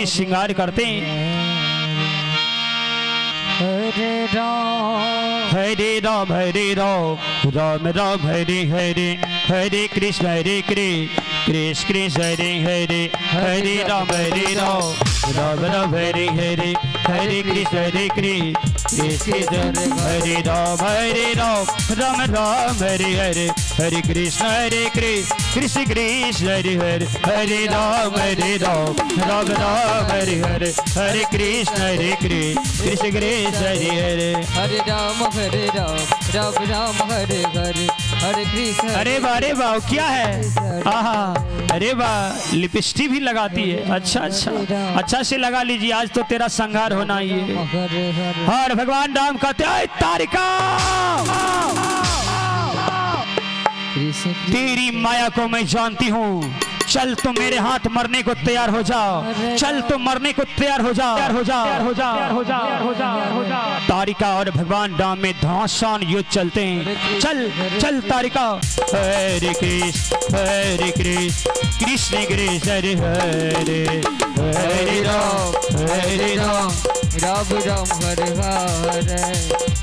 से श्रृंगार करते हैं। हरे राम हरे राम हरे राम राम राम हरे हरे, हरे कृष्ण हरे कृष्ण कृष्ण कृष्ण हरे हरे, हरे राम हरे राम राम राम हरे हरे, हरे कृष्ण हरे कृष्ण कृष्ण कृष्ण हरे राम हरे राम राम राम हरे हरे, हरे कृष्ण हरे कृष्ण कृष्ण कृष्ण हरे हरे, हरे राम हरे राम राम राम हरे हरे, हरे कृष्ण हरे कृष्ण कृष्ण कृष्ण हरे हरे। हरे राम हरे राम राम राम हरे हरे, हरे कृष्ण। अरे वाह, अरे वाह, क्या है? आहा, अरे वाह, लिपस्टिक भी लगाती है। अच्छा अच्छा, अच्छा से लगा लीजिए, आज तो तेरा संहार होना ही है। हरे हरे। और भगवान राम कहते हैं, तारिका कृष्ण तेरी माया को मैं जानती हूँ, चल तो मेरे हाथ मरने को तैयार हो जाओ, चल तो मरने को तैयार हो जाओ, तैयार हो जाओ, तैयार हो जाओ, तैयार हो जाओ, हो जाओ, हो जाओ। तारिका और भगवान राम में घमासान युद्ध चलते हैं। चल चल तारिका। हरे कृष्ण हरे कृष्ण कृष्ण कृष्ण हरे हरे, हरे राम हरे राम राम राम हरे हरे,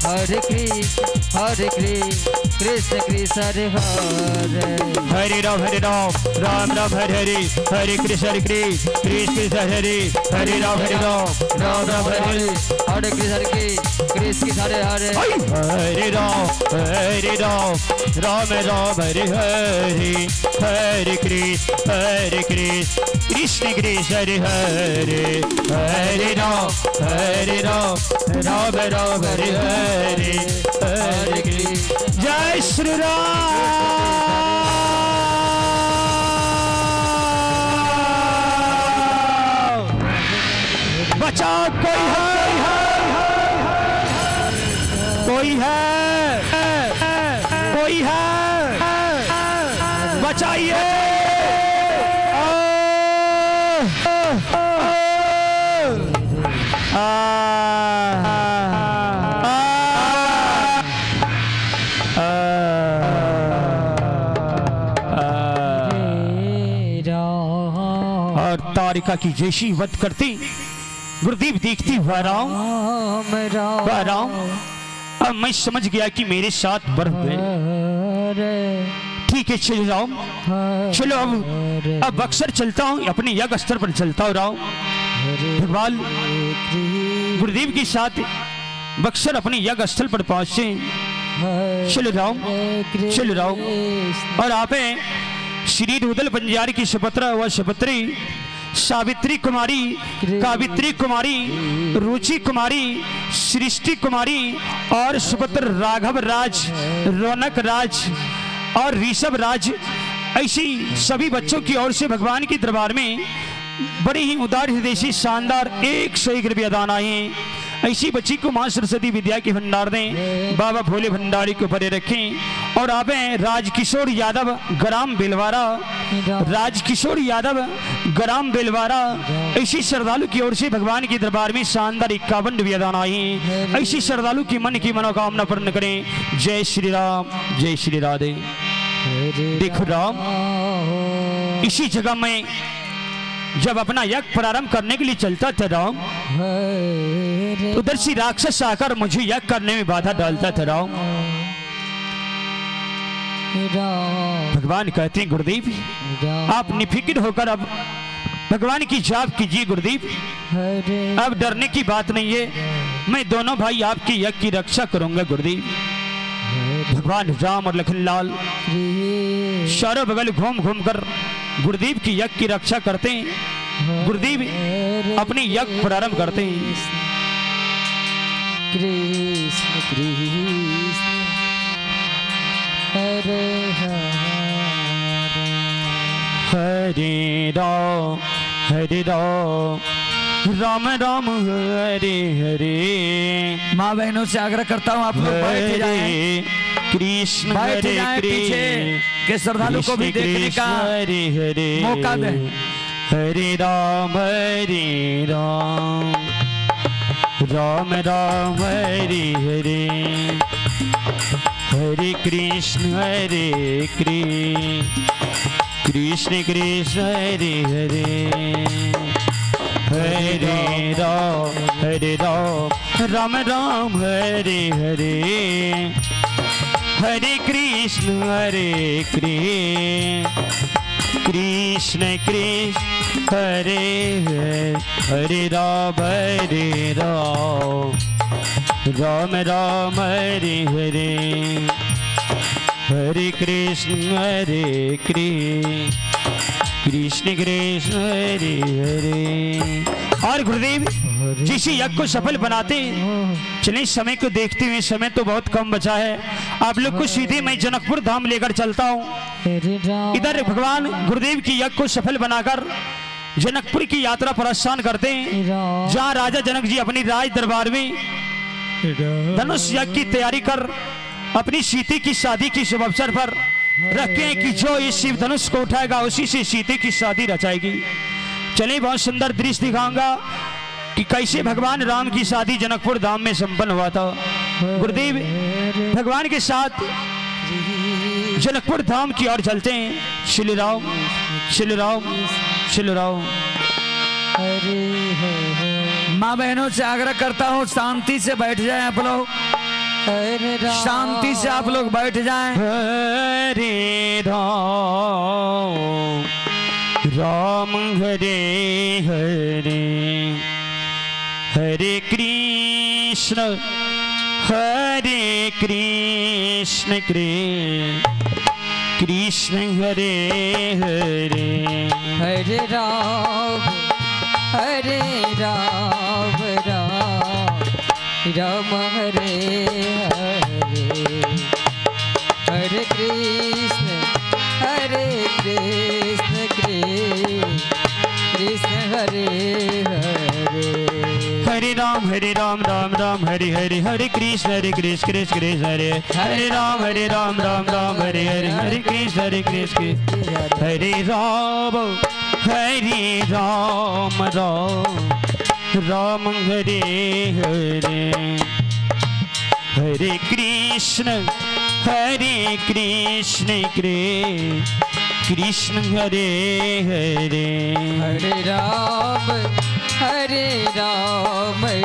हरे कृष्ण हरे कृष्ण कृष्ण कृष्ण हरे हरे, हरे राम हरे राम राम राम हरे हरे, हरे कृष्ण हरे कृष्ण कृष्ण कृष्ण हरे हरे, हरे राम हरे राम राम राम हरे हरे, हरे कृष्ण हरे कृष्ण कृष्ण कृष्ण हरे हरे, हरे राम हरे राम राम राम हरे हरे, हरे कृष्ण हरे कृष्ण कृष्ण कृष्ण हरे हरे, हरे राम हरे राम राम राम हरे हरे, हरे कृष्ण। जय श्री राम। बचाओ, कोई है, कोई है, कोई है, बचाइए। और तारिका की जैसी वध करती गुरुदेव देखती वह राम, वह राम, अब मैं समझ गया कि मेरे साथ बर्फ गए। ठीक है चलो राम, चलो अब अक्सर चलता हूँ, अपने यज्ञ स्थल पर चलता हूँ राम। भगवान गुरुदेव के साथ बक्सर अपने यज्ञ स्थल पर पहुंचे। चलो राम, चलो राम। और आप श्री रुदल बंजारी की सुपुत्र व सुपुत्री सावित्री कुमारी, कावित्री कुमारी, रुचि कुमारी, सृष्टि कुमारी और सुपुत्र राघव राज, रौनक राज और ऋषभ राज, ऐसी सभी बच्चों की ओर से भगवान के दरबार में बड़े ही उदार हृदय से शानदार 101 रुपया दान आए हैं। ऐसी बच्ची को माँ सरस्वती विद्या के भंडार दें, बाबा भोले भंडारी को परे रखें। और आप हैं राजकिशोर यादव ग्राम बेलवारा, राजकिशोर यादव ग्राम बेलवारा, ऐसी श्रद्धालु की ओर से भगवान के दरबार में शानदार 51 रुपया दान आए हैं। ऐसी श्रद्धालु की मन की मनोकामना पूर्ण करें। जय श्री राम, जय श्री राधे। देखो राम, इसी जगह में जब अपना यज्ञ प्रारंभ करने के लिए चलता था राम, उधर से राक्षस आकर मुझे यज्ञ करने में बाधा डालता था राम। भगवान कहते हैं गुरुदेव आप निफिक्र होकर अब भगवान की जाप कीजिए गुरुदेव, अब डरने की बात नहीं है, मैं दोनों भाई आपकी यज्ञ की रक्षा करूंगा गुरुदेव। भगवान राम और लखनलाल चारों बगल घूम घूम कर गुरुदेव की यज्ञ की रक्षा करते हैं। गुरुदेव अपनी यज्ञ प्रारंभ करते हैं। कृष्ण कृष्ण हरे हरे, हरे राम हरे राम राम राम हरे हरे। माँ बहनों से आग्रह करता हूँ आप लोग बैठ जाएं, कृष्ण बैठ जाएं, पीछे के श्रद्धालु को भी देखने का हरे हरे मौका दें। हरे राम हरे राम राम राम हरे हरे, हरे कृष्ण हरे कृष्ण कृष्ण कृष्ण हरे हरे, हरे राम हरे राम राम राम हरे हरे। हरे कृष्ण हरे कृष्ण कृष्ण कृष्ण हरे हरे, हरे राम हरे राम राम राम हरे हरे। हरे कृष्ण हरे कृष्ण कृष्ण कृष्ण हरे हरे। और गुरुदेव जिस यज्ञ को सफल बनाते चलिए, समय को देखते हुए समय तो बहुत कम बचा है, आप लोग को सीधे मैं जनकपुर धाम लेकर चलता हूँ। इधर भगवान गुरुदेव की यज्ञ को सफल बनाकर जनकपुर की यात्रा प्रस्थान करते हैं, जहाँ राजा जनक जी अपनी राज दरबार में धनुष यज्ञ की तैयारी कर अपनी सीते की शादी की शुभ अवसर पर रखे हैं कि जो इस शिव धनुष को उठाएगा उसी से सीते की शादी रचाएगी। चलिए बहुत सुंदर दृश्य दिखाऊंगा कि कैसे भगवान राम की शादी जनकपुर धाम में संपन्न हुआ था। गुरुदेव भगवान के साथ जनकपुर धाम की ओर चलते हैं। श्री राम श्री राम श्री राम। माँ बहनों से आग्रह करता हूँ, शांति से बैठ जाएं आप लोग, शांति से आप लोग बैठ जाएं। हरे राम राम हरे हरे, हरे कृष्ण हरे कृष्ण कृष्ण हरे हरे। हरे राम राम राम हरे हरे, हरे कृष्ण कृष्ण कृष्ण हरे हरे। हरे राम राम राम हरे हरे, हरे कृष्ण कृष्ण कृष्ण हरे हरे। राम राम राम हरे हरे, हरे कृष्ण कृष्ण कृष्ण हरे राम राम राम हरे हरे। हरे कृष्ण कृष्ण कृष्ण हरे हरे। हरे राम राम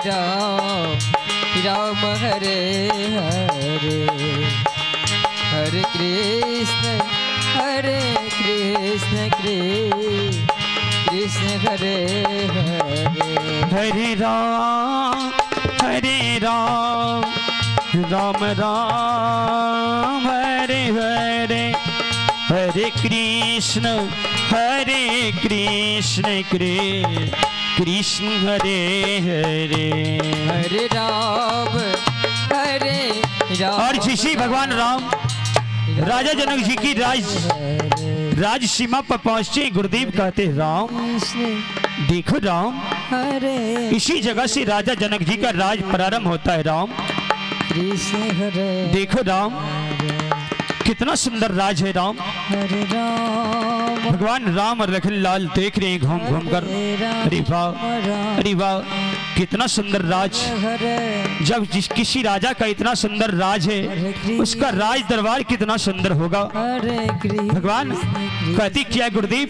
राम हरे हरे, हरे कृष्ण कृष्ण कृष्ण हरे हरे। हरे राम राम राम हरे हरे, हरे कृष्ण कृष्ण कृष्ण हरे हरे। हरे राम हरे राम। और जिसी भगवान राम राजा जनक जी की राज राज सीमा पर पहुंचे, गुरुदेव कहते राम देखो राम, हरे इसी जगह से राजा जनक जी का राज प्रारंभ होता है। राम कृष्ण हरे देखो राम कितना सुंदर राज है। राम हरे राम भगवान राम और लखन लाल देख रहे हैं घूम घूम कर। अरे वाह अरे वाह कितना सुंदर राज। जब जिस किसी राजा का इतना सुंदर राज है, उसका राज दरबार कितना सुंदर होगा। भगवान कहती क्या गुरुदेव,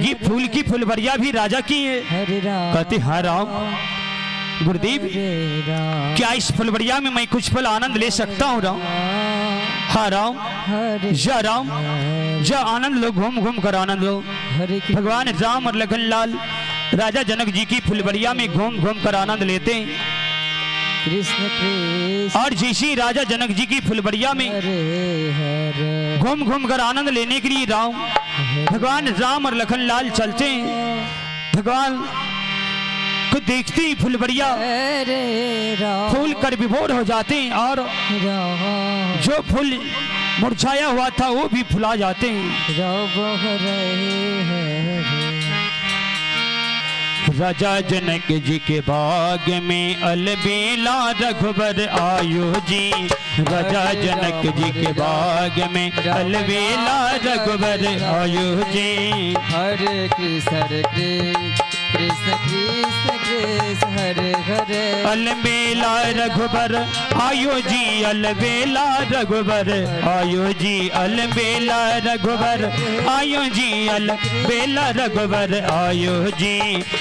ये फूल की फुलबरिया भी राजा की है। कहते हाँ राम। गुरुदेव क्या इस फुलबरिया में मैं कुछ फल आनंद ले सकता हूँ राम? हाँ राम, जा राम जा, आनंद लो, घूम घूम कर आनंद लो। भगवान राम और लखन लाल राजा जनक जी की फुलबरिया में घूम घूम कर आनंद लेते हैं। कृष्ण कृष्ण। और जैसी राजा जनक जी की फुलबरिया में घूम घूम कर आनंद लेने के लिए राम भगवान राम और लखन लाल चलते हैं। भगवान को देखते ही फुलबरिया फूल कर विभोर हो जाते हैं और जो फूल मुरझाया हुआ था वो भी फुला जाते हैं। राजा जनक जी के बाग में अलबेला रघुबर आयो जी। राजा जनक जी के बाग में अलबेला रघुबर आयो जी। हरे कृष्ण हरे कृष्ण कृष्ण कृष्ण कृष्ण हरे हरे। अलबेला रघुबर आयो जी, अलबेला रघुबर आयो जी, अलबेला रघुबर आयो जी, अलबेला रघुबर आयो जी,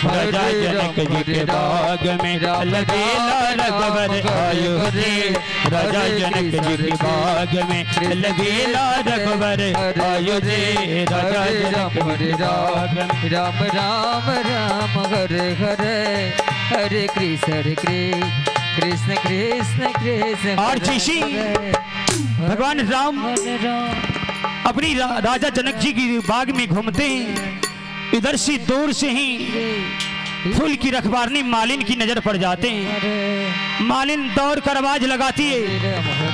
राजा जनक जी के बाग में अलबेला रघुबर आयो जी, राजा जनक जी के बाग में अलबेला रघुबर आयो जी, राजा जनक जी के बाग में। राम राम राम हरे हरे, हरे कृष्ण हरे कृष्ण कृष्ण कृष्ण कृष्ण। और जैसी भगवान राम अपनी राजा जनक जी की बाग में घूमते हैं, इधर से दूर से ही फूल की रखवारनी मालिन की नजर पड़ जाते हैं। मालिन दौड़ कर आवाज लगाती है,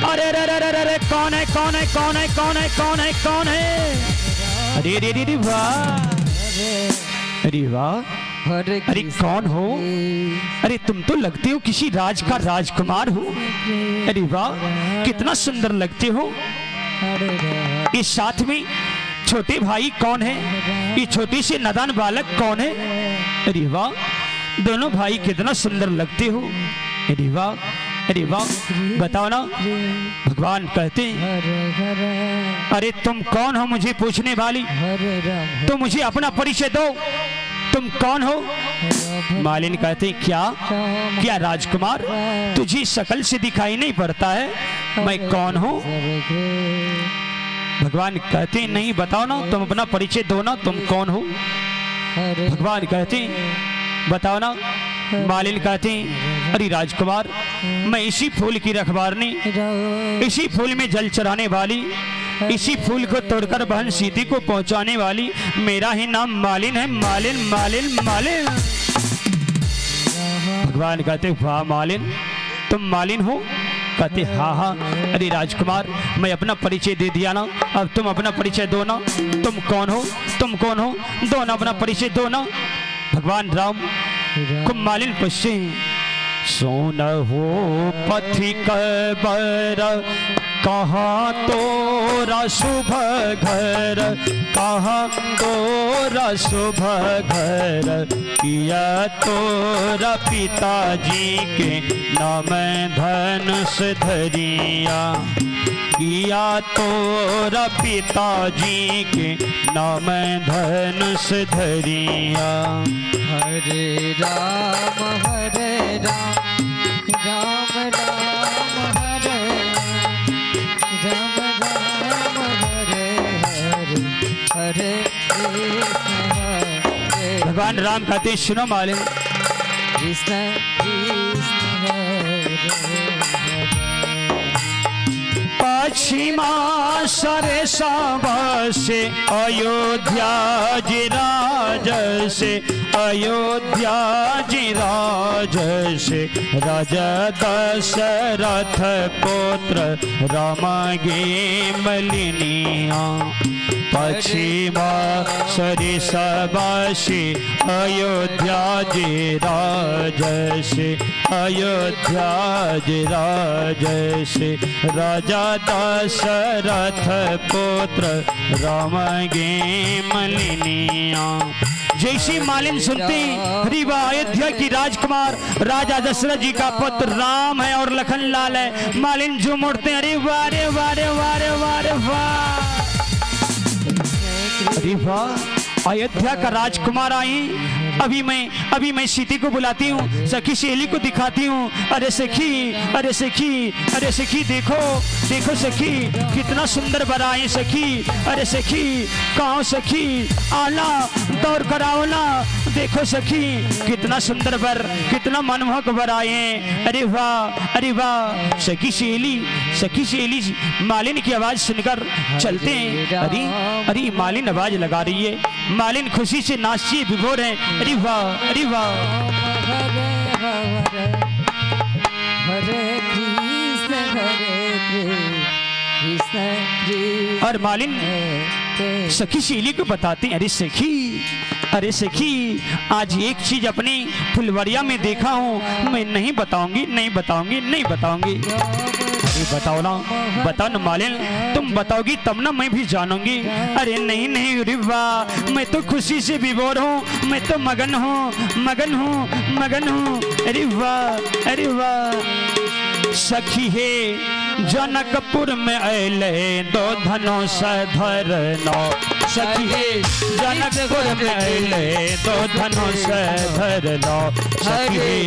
अरे अरे अरे अरे अरे कौन है कौन है कौन है कौन है कौन है कौन है? अरे अरे अरे वाह, अरे वाह, हरे अरे कौन हो? अरे तुम तो लगते हो किसी राज का राजकुमार हो। अरे वाह, कितना सुंदर लगते हो। इस साथ में छोटे भाई कौन है? ये छोटे से नादान बालक कौन है? अरे वाह, दोनों भाई कितना सुंदर लगते हो। अरे वाह, अरे वाह, बताओ ना। भगवान कहते हैं, अरे तुम कौन हो मुझे पूछने वाली? तो मुझे अपना परिचय दो, तुम कौन हो? मालिन कहते हैं, क्या क्या राजकुमार, तुझे शकल से दिखाई नहीं पड़ता है मैं कौन हूँ? भगवान कहते हैं, नहीं बताओ ना, तुम अपना परिचय दो ना, तुम कौन हो? भगवान कहते हैं, बताओ ना। मालिन कहते हैं, अरे राजकुमार, मैं इसी फूल की रखवारनी, इसी फूल में जल चढ़ाने वाली, इसी फूल को तोड़कर बहन सीती को पहुंचाने वाली, मेरा ही नाम मालिन है, मालिन मालिन मालिन। भगवान कहते, वाह मालिन, तुम मालिन हो? कहते हाँ हाँ। अरे राजकुमार, मैं अपना परिचय दे दिया ना, अब तुम अपना परिचय दो ना, तुम कौन हो, तुम कौन हो, दो ना अपना परिचय दो ना। भगवान राम को मालिन पूछते हैं, सोन हो पथिक बर, कहाँ तोरा शुभ घर, कहाँ तोरा शुभ घर, किया तोरा पिताजी के नाम धनुष धरिया, किया तोरा पिताजी के नाम धनुष धरिया। हरे राम हरे राम राम राम हरे राम राम हरे हरे हरे कृष्ण हरे भगवान राम कहते हैं, सुनो मालिन, कृष्ण कृष्ण हरे हरे। पश्चिमा सरे से अयोध्या जी राज से, अयोध्या जी राज से, राजा दशरथ पुत्र राम गे मलिनिया। पश्चिमा सरे सबासी अयोध्या जी राज से, अयोध्या जी राज से, राजा दशरथ पुत्र राम गे मलिनिया। जैसी मालिन सुनती, हरी वाह, अयोध्या की राजकुमार राजा दशरथ जी का पुत्र राम है और लखन लाल है। मालिन जो मुड़ते हैं, अरे वाह रे वाह रे वाह रे वाह रे वाह, अरे वाह, अयोध्या का राजकुमार आई। अभी मैं सीती को बुलाती हूँ, सखी सहेली को दिखाती हूँ। अरे सखी, अरे सखी, अरे सखी, देखो देखो सखी, कितना सुंदर बर आए सखी। अरे सखी कहाँ सखी, आना दौड़ कर आओ ना, देखो सखी कितना सुंदर बर, कितना मनमोहक बर आए। अरे वाह, अरे वाह, सखी सहेली, सखी सहेली मालिन की आवाज़ सुनकर चलते हैं। अरे अरे मालिन आवाज़ लगा रही है, मालिन खुशी से नाचती विभोर है। अरे वाह, अरे वाह, हरे हरे हरे कृष्ण हरे कृष्ण कृष्ण। और मालिन सखी सहेली को बताती हैं, अरे सखी, अरे सखी, आज एक चीज अपनी फुलवरिया में देखा हूँ, मैं नहीं बताऊंगी, नहीं बताऊंगी, नहीं बताऊंगी। अरे बताओ ना, बताओ ना मालिन, तुम बताओगी तब ना मैं भी जानूंगी। अरे नहीं नहीं, अरे वाह, मैं तो खुशी से विभोर हूँ, मैं तो मगन हूँ, मगन हूँ, मगन हूँ। अरे वाह, अरे वाह। सखी हे जनकपुर में अले दो धनुष धरनो। सखी हे जनकपुर में अले दो धनुष धरनो। सखी हे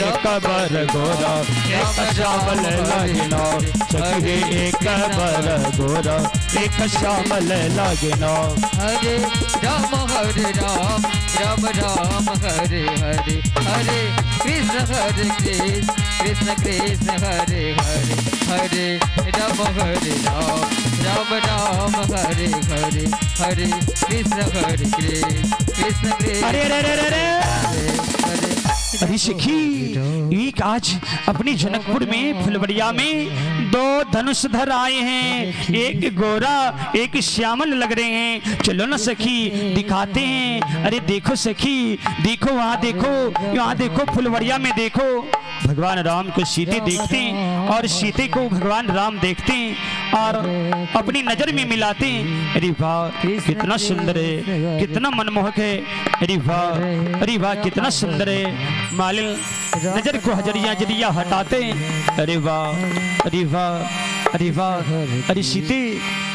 एक बर गोरा एक श्यामल लागिनो। सखी हे एक बर गोरा एक श्यामल लागिनो। हरे राम हरे राम राम राम हरे हरे, हरे कृष्ण हरे कृष्ण कृष्ण कृष्ण हरे हरे, हरे राम हरे राम राम राम हरे हरे, हरे कृष्ण हरे कृष्ण कृष्ण कृष्ण अरे अरे अरे अरे हरे हरे। अरे सखी, एक आज अपनी जनकपुर में फुलवड़िया में दो धनुष धर आए हैं, एक गोरा एक श्यामल लग रहे हैं। चलो ना सखी दिखाते हैं। अरे देखो सखी, देखो वहाँ देखो, यहाँ देखो, फुलवड़िया में देखो। भगवान राम को सीते देखते हैं और सीते को भगवान राम देखते हैं और अपनी नजर में मिलाते हैं। अरे वाह कितना सुंदर है, कितना मनमोहक है। अरे वाह, अरे वाह कितना सुंदर है। मालिन नजर को हजरिया जरिया हटाते हैं। अरे वाह, अरे वाह, अरे वाह। अरे सीते,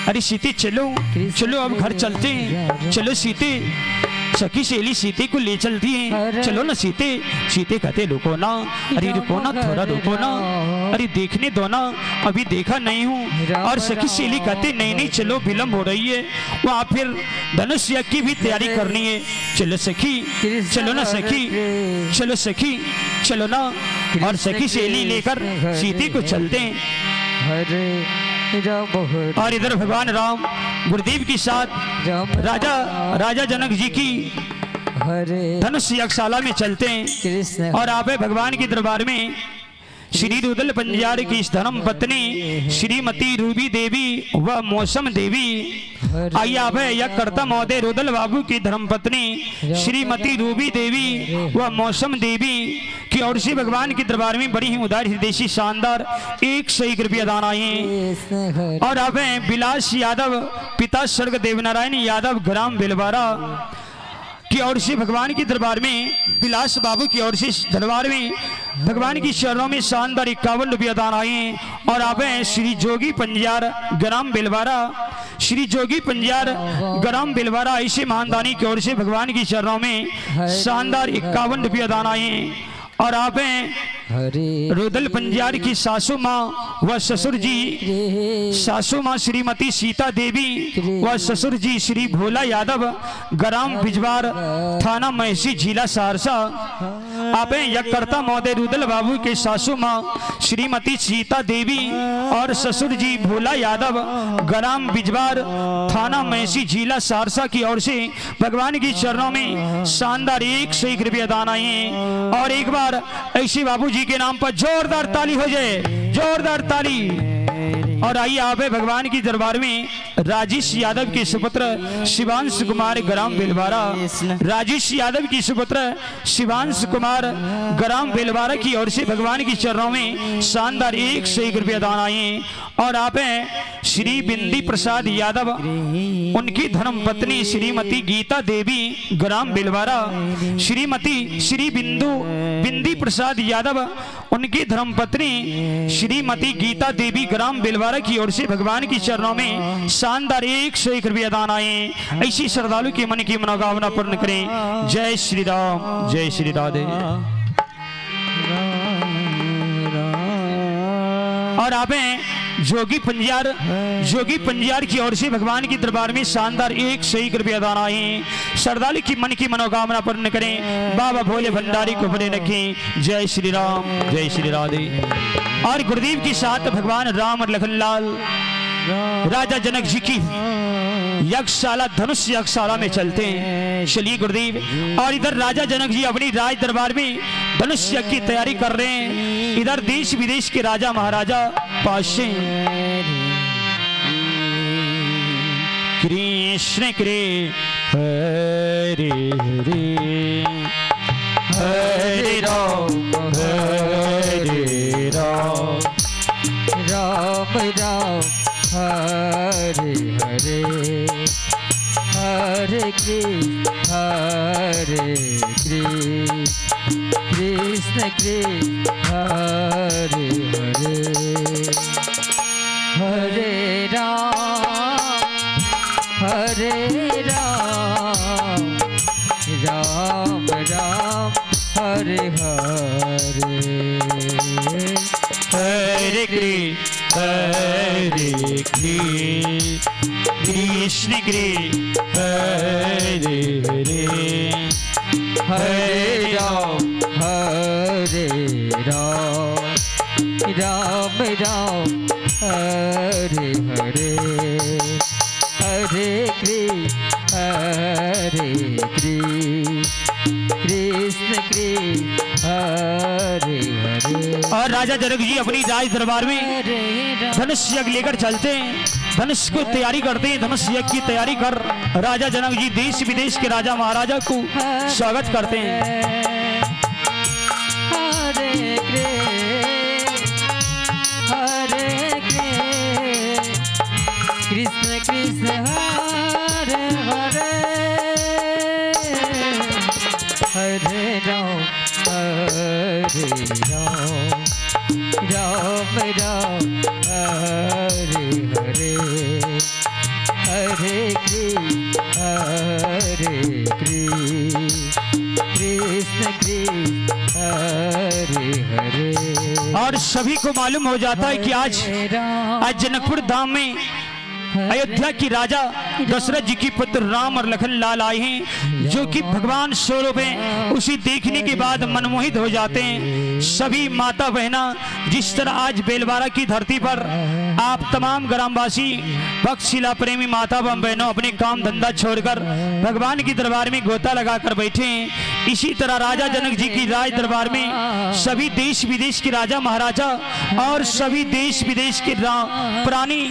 अरे सीते चलो चलो अब घर चलते हैं। चलो सीते, सखी सहेली सीते को ले चलती हैं। चलो ना सीते। सीते कहते रुको ना, अरे रुको ना, थोड़ा रुको ना, अरे देखने दो ना, अभी देखा नहीं हूँ। और सखी सहेली कहते नहीं नहीं चलो, विलम्ब हो रही है, वहाँ फिर धनुष यज्ञ की भी तैयारी करनी है। चलो सखी, चलो ना सखी, चलो सखी, चलो ना। और सखी सहेली लेकर सीते को चलते हैं। हरे राम हरे और इधर भगवान राम गुरुदेव के साथ राम राजा राजा जनक जी की हरे धनुष यज्ञशाला में चलते हैं। कृष्ण और आप भगवान के दरबार में श्री रुदल पंजार की धर्म पत्नी श्रीमती रूबी देवी व मौसम देवी आई आप है यह कर्ता महोदय रुदल बाबू की धर्म पत्नी श्रीमती रूबी देवी व मौसम देवी की ओर से भगवान के दरबार में बड़ी ही उदार हृदय शानदार 101 रुपया दान आए हैं। कृष्ण हरे और अब हैं विलास यादव पिता स्वर्ग देवनारायण यादव ग्राम बेलवारा की ओर से भगवान के दरबार में विलास बाबू की ओर से दरबार में भगवान की शरणों में शानदार 51 रुपया दान आए हैं। और आप हैं श्री जोगी पंजार ग्राम बेलवारा, श्री जोगी पंजार ग्राम बेलवारा ऐसे महानदानी की ओर से भगवान की शरणों में शानदार 51 रुपया दान आए हैं। और आप हैं हरे रुदल पंजार की सासू माँ व ससुर जी, सासू माँ श्रीमती सीता देवी व ससुर जी श्री भोला यादव ग्राम बिजवार थाना महसी जिला सहरसा। आप हैं यज्ञकर्ता महोदय रुदल बाबू के सासू माँ श्रीमती सीता देवी और ससुर जी भोला यादव ग्राम बिजवार थाना महसी जिला सहरसा की ओर से भगवान की चरणों में शानदार 101 रुपया दान आए हैं। और एक बार ऐसे बाबू जी के नाम पर जोरदार ताली हो जाए, जोरदार ताली। और आइए आप है भगवान की दरबार में राजेश यादव के सुपुत्र शिवांश कुमार ग्राम बेलवारा, राजेश यादव की सुपुत्र शिवांश कुमार ग्राम बेलवारा की ओर से भगवान की चरणों में शानदार 101 रुपया दान आए हैं। और आप हैं श्री बिंदी प्रसाद यादव, उनकी धर्म पत्नी श्रीमती गीता देवी ग्राम बेलवारा, श्रीमती श्री बिंदु बिंदी प्रसाद यादव, उनकी धर्मपत्नी श्रीमती गीता देवी ग्राम बेलवारा की ओर से भगवान की चरणों में शानदार 101 रुपया दान आए। ऐसी श्रद्धालु के मन की मनोकामना पूर्ण करें। जय श्री राम, जय श्री राधे। और आप हैं जोगी पंजार, जोगी पंजार की ओर से भगवान की दरबार में शानदार 101 रुपया दान आए। श्रद्धालु की मन की मनोकामना पूर्ण करें। बाबा भोले भंडारी को बने रखें। जय श्री राम, जय श्री राधे। और गुरुदेव के साथ भगवान राम और लखनलाल राजा जनक जी की यज्ञशाला धनुष यज्ञशाला में चलते हैं। चलिए गुरुदेव। और इधर राजा जनक जी अपनी राज दरबार में धनुष यज्ञ की तैयारी कर रहे हैं। इधर देश विदेश के राजा महाराजा पाशे कृष्ण कृ हरे हरे हरे राम हरे राम राम राम हरे हरे, हरे कृष्ण हरे कृष्ण, कृष्ण कृष्ण हरे हरे, हरे राम हरे राम, राम राम हरे हरे। हरे कृष्ण हरे कृष्ण, कृष्ण कृष्ण हरे हरे, हरे राम हरे राम, राम राम हरे हरे, हरे कृष्ण हरे कृष्ण, कृष्ण कृष्ण हरे हरे। और राजा जनक जी अपनी राज दरबार में हरे राम धनुष यज्ञ लेकर चलते हैं, धनुष को तैयारी करते हैं। धनुष यज्ञ की तैयारी कर राजा जनक जी देश विदेश के राजा महाराजा को स्वागत करते हैं। हरे कृष्ण हरे कृष्ण, कृष्ण कृष्ण हरे हरे, हरे राम हरे राम, राम राम हरे हरे, हरे कृष्ण हरे कृष्ण, कृष्ण कृष्ण हरे हरे। और सभी को मालूम हो जाता है कि आज हरे राम आज जनकपुर धाम में अयोध्या की राजा दशरथ जी की पुत्र राम और लखन लाल आए हैं, जो कि भगवान स्वरूप हैं। उसी देखने के बाद मनमोहित हो जाते हैं सभी माता बहना। जिस तरह आज बेलवारा की धरती पर आप तमाम ग्रामवासी भक्त शिला प्रेमी माता बहनों अपने काम धंधा छोड़कर भगवान के दरबार में गोता लगाकर बैठे हैं, इसी तरह राजा जनक जी की राज दरबार में सभी देश विदेश के राजा महाराजा और सभी देश विदेश के प्राणी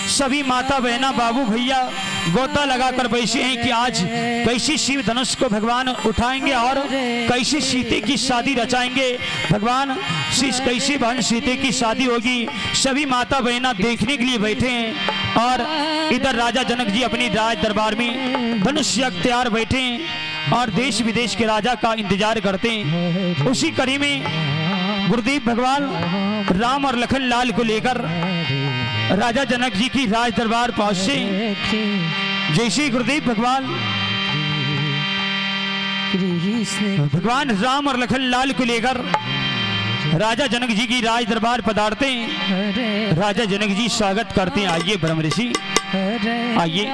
सभी माता बहना बाबू भैया गोता लगाकर बैठे हैं कि आज कैसे शिव धनुष को भगवान उठाएंगे और कैसे सीते की शादी रचाएंगे, भगवान श्री कैसे बहन सीते की शादी होगी। सभी माता बहना देखने के लिए बैठे हैं। और इधर राजा जनक जी अपनी राज दरबार में धनुष यज्ञ तैयार बैठे हैं और देश विदेश के राजा का इंतजार करते हैं। उसी कड़ी में गुरुदेव भगवान राम और लखन लाल को लेकर राजा जनक जी की राज दरबार पहुंचे। जैसे ही गुरुदेव भगवान भगवान राम और लखन लाल को लेकर राजा जनक जी की राज दरबार पधारते हैं, राजा जनक जी स्वागत करते हैं। आइए ब्रह्म ऋषि, आइए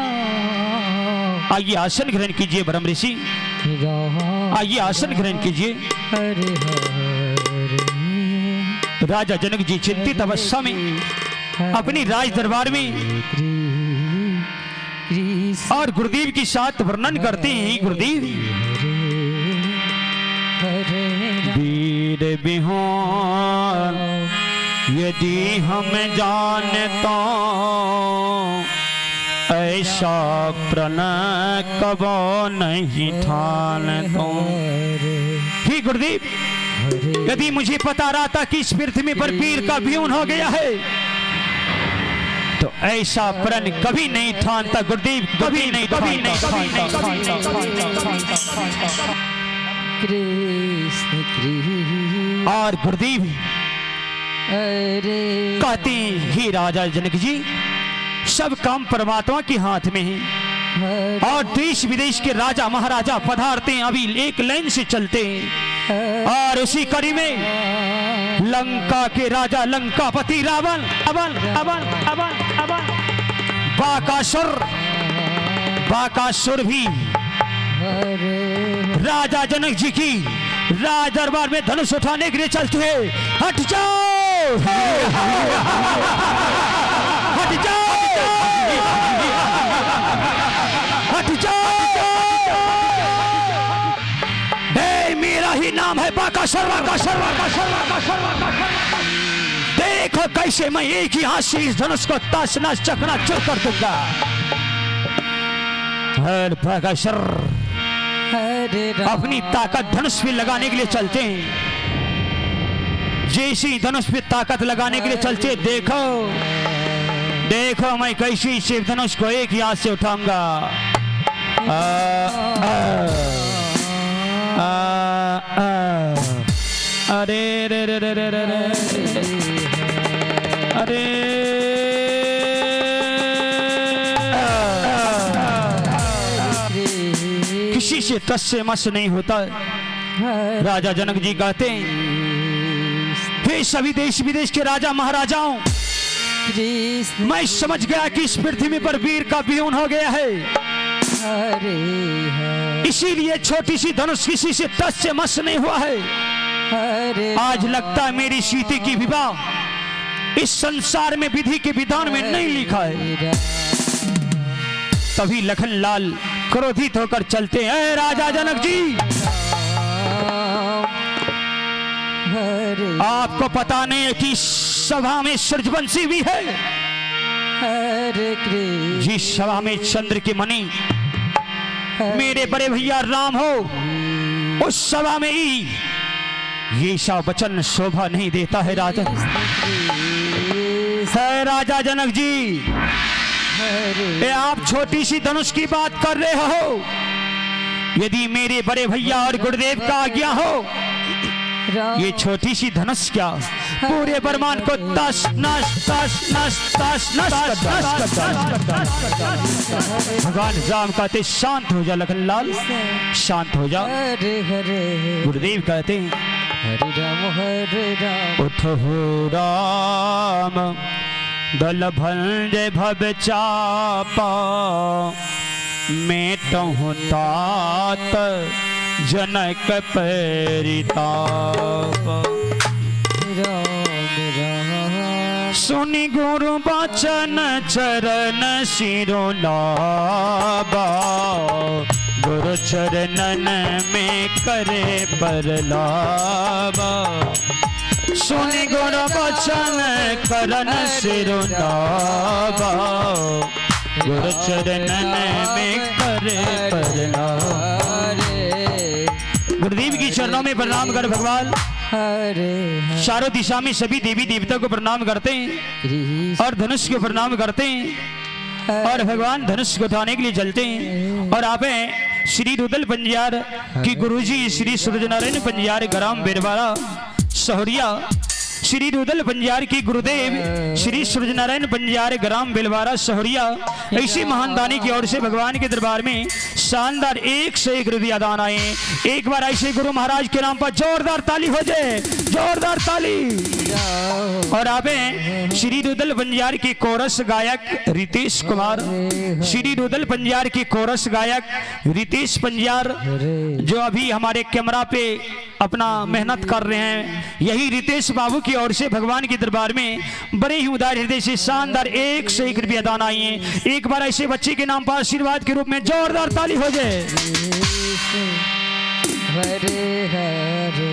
आइए आसन ग्रहण कीजिए। ब्रह्म ऋषि आइए आसन ग्रहण कीजिए। राजा जनक जी चिंतित अवस्था में अपनी राज दरबार में और गुरुदेव के साथ वर्णन करते हैं। गुरुदेव वीर बिहान यदि हम जानता ऐसा प्रण कबो नहीं ठान तो। ही गुरुदेव, यदि मुझे पता रहा था कि इस पृथ्वी पर पीर का बिहून हो गया है तो ऐसा प्रण कभी नहीं ठानता गुरुदेव, कभी नहीं, कभी नहीं, कभी नहीं। कृष्ण कृष्ण। और गुरुदेव अरे कहते हैं, हे राजा जनक जी, सब काम परमात्मा के हाथ में है और देश विदेश के राजा महाराजा पधारते हैं, अभी एक लाइन से चलते हैं। और उसी कड़ी में लंका के राजा लंकापति रावण अवन अवन अवन अवन बाकासुर, बाकासुर भी राजा जनक जी की राज दरबार में धनुष उठाने के लिए चलते हैं। हट जाओ, हट जाओ, हट जाओ। मेरा ही नाम है बाकासुर, बाकासुर, बाकासुर, बाकासुर, बाकासुर। देखो कैसे मैं एक ही हाथ से इस धनुष को ताशना चकना चूर कर दूंगा। हर बाकासुर अपनी ताकत धनुष पे लगाने के लिए चलते हैं। जैसी धनुष पे ताकत लगाने के लिए चलते, देखो देखो मैं कैसी शिवधनुष को एक ही हाथ से उठाऊंगा। आ, आ, आ, आ, अरे रे रे रे रे रे रे, अरे किसी से तस से मस नहीं होता। राजा जनक जी कहते हैं, हे सभी देश विदेश के राजा महाराजाओं, मैं समझ गया कि इस पृथ्वी पर वीर का विहोन हो गया है, इसीलिए छोटी सी धनुष किसी से तस से मस नहीं हुआ है। आज लगता है मेरी सीते की विवाह इस संसार में विधि के विधान में नहीं लिखा है। तभी लखनलाल क्रोधित होकर चलते हैं, राजा जनक जी आपको पता नहीं है कि सभा में सूर्यवंशी भी है। जिस सभा में चंद्र के मणि मेरे बड़े भैया राम हो, उस सभा में ही ये सा वचन शोभा नहीं देता है। राजा है राजा जनक जी, ये आप छोटी सी धनुष की बात कर रहे हो। यदि मेरे बड़े भैया और गुरुदेव का आज्ञा हो, ये छोटी सी धनुष क्या पूरे ब्रह्मांड को तस नस तस नस तस नस नस। भगवान राम कहते शांत हो जा लखनलाल, शांत हो जा। गुरुदेव कहते हैं, हरे राम हरे राम, उठ हो राम दल भंज भव चापा, मेटहूँ तात जनक परिताप। राम राम, सुनि गुरु बचन चरण सिरो लाबा, गुरु चरणन में करे परलाबा। सुनि गुरु बचन करन सिरो लाबा, गुरु चरणन में करे परलाबा। गुरुदेव की चरणों में प्रणाम कर भगवान चारों दिशा में सभी देवी देवता को प्रणाम करते हैं और धनुष को प्रणाम करते हैं और भगवान धनुष को उठाने के लिए चलते हैं। और आप हैं श्री रुदल पंजियार की गुरुजी श्री सूरजनारायण पंजियार ग्राम बेरवाड़ा सहोरिया, श्री रुदल पंजियार की गुरुदेव श्री सूरजनारायण पंजियार ग्राम बेलवाड़ा सहोरिया, ऐसी महान दानी की ओर से भगवान के दरबार में शानदार 1 से 1 रुपया दान आए। एक बार ऐसे गुरु महाराज के नाम पर जोरदार ताली हो जाए, जोरदार ताली। और आप हैं श्री रुदल पंजियार की कोरस गायक रितेश कुमार, श्री रुदल पंजियार की कोरस गायक रितेश पंजियार, जो अभी हमारे कैमरा पे अपना मेहनत कर रहे हैं, यही रितेश बाबू की ओर से भगवान के दरबार में बड़े ही उदार हृदय से शानदार 1 से 1 रुपया दान आई है। एक बार ऐसे बच्चे के नाम पर आशीर्वाद के रूप में जोरदार ताली हो जाए। हरे हरे।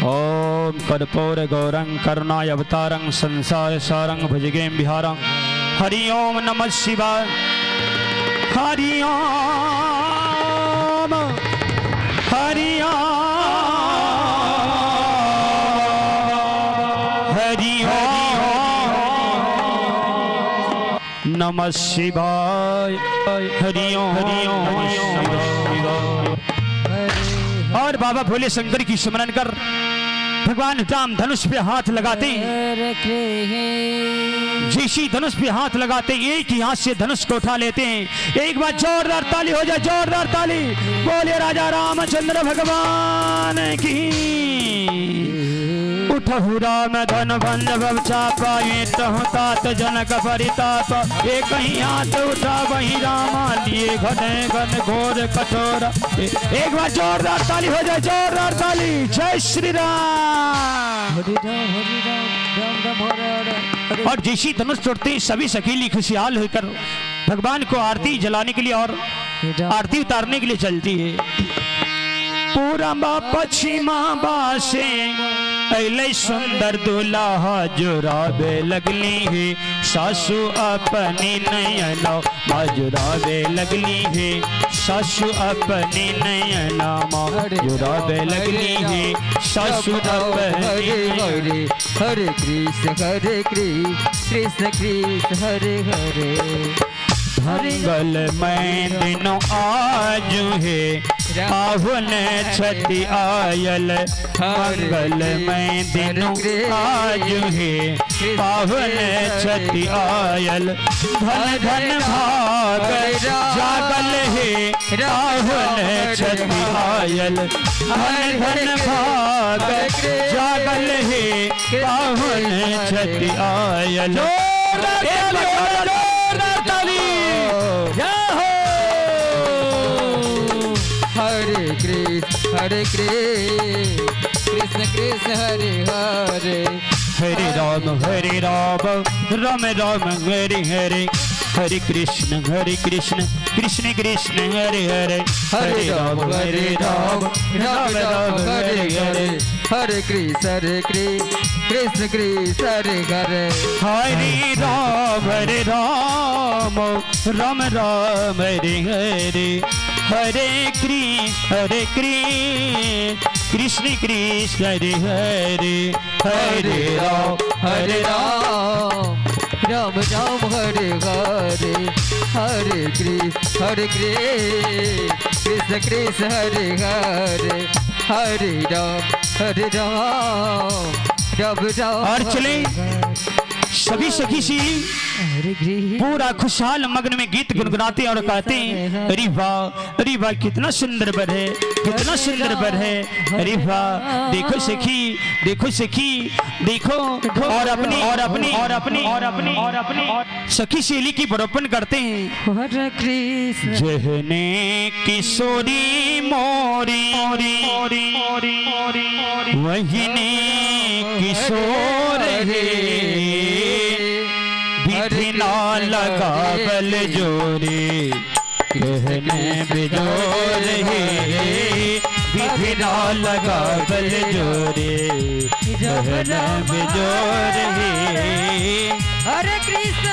ओम कर्पूर गौरंग करुणाय अवतारं संसार सारंग भुजगें बिहारं। हरि ओम नमः शिवाय। हरि ओम हरि ओम हरि ओम नमः शिवाय। हरि ओम हरि ओम नमः शिवाय। और बाबा भोले शंकर की स्मरण कर भगवान राम धनुष पे हाथ लगाते हैं। जैसी धनुष पे हाथ लगाते एक ही हाथ से धनुष को उठा लेते हैं। एक बार जोरदार ताली हो जाए, जोरदार ताली। बोले राजा रामचंद्र भगवान की। उठहु राम धन भंज भव चापा, तहु तात जनक परिताप। एक ही हाथ उठा वही रामा लिए घने घन घोर कठोर। एक बार जोरदार ताली हो जाए, जोरदार ताली। जय श्री राम। हरे राम हरे राम राम राम हरे हरे। और जैसी धनुष टूटते ही सभी सखीली खुशहाल होकर भगवान को आरती जलाने के लिए और आरती उतारने के लिए चलती है। पूरबा पश्चिमा बासे अले सुंदर दुल्हा जुराबे लगली है, सासू अपनी नयना माँ जुराबे लगली है, सासू अपनी नयना माँ जुराबे लगली है, सासू अपनी। हरे हरे हरे कृष्ण हरे कृष्ण कृष्ण कृष्ण हरे हरे। मंगल मैं दिनो आज है पाहुन छति आयल, मंगल मैं दिनो आज है पाहुन छति आयल, धन धन भाग जागल है पाहुन छति आयल, धन धन भाग जागल है पाहुन छति आयल। जोरदार ताली, जय हो। हरे कृष्ण कृष्ण कृष्ण हरे हरे। हरे राम राम राम हरे हरे, हरे कृष्ण कृष्ण कृष्ण हरे हरे, हरे राम राम राम हरे हरे, हरे कृष्ण कृष्ण कृष्ण हरे हरे। हरे राम राम राम हरे हरे, हरे कृष्ण कृष्ण कृष्ण हरे हरे, हरे राम राम राम हरे हरे, हरे कृष्ण कृष्ण कृष्ण हरे हरे, हरे राम राम राम। और चले सभी सखी सी पूरा खुशहाल मग्न में गीत गुनगुनाते और कहते हैं, अरे वाह अरे वाह कितना सुंदर बर है, कितना सुंदर बर है, अरे वाह देखो सखी, देखो सखी देखो। और अपनी और अपनी और अपनी और अपनी और अपनी सखी सहेली की बड़ोपन करते हैं। हरे कृष्ण जहने किशोरी मोरी मोरी मोरी वहीने किशोर है, विधि ना लगावल जोरे कहने बिजोर है, विधि ना लगावल जोरे कहने बिजोर है। हरे कृष्ण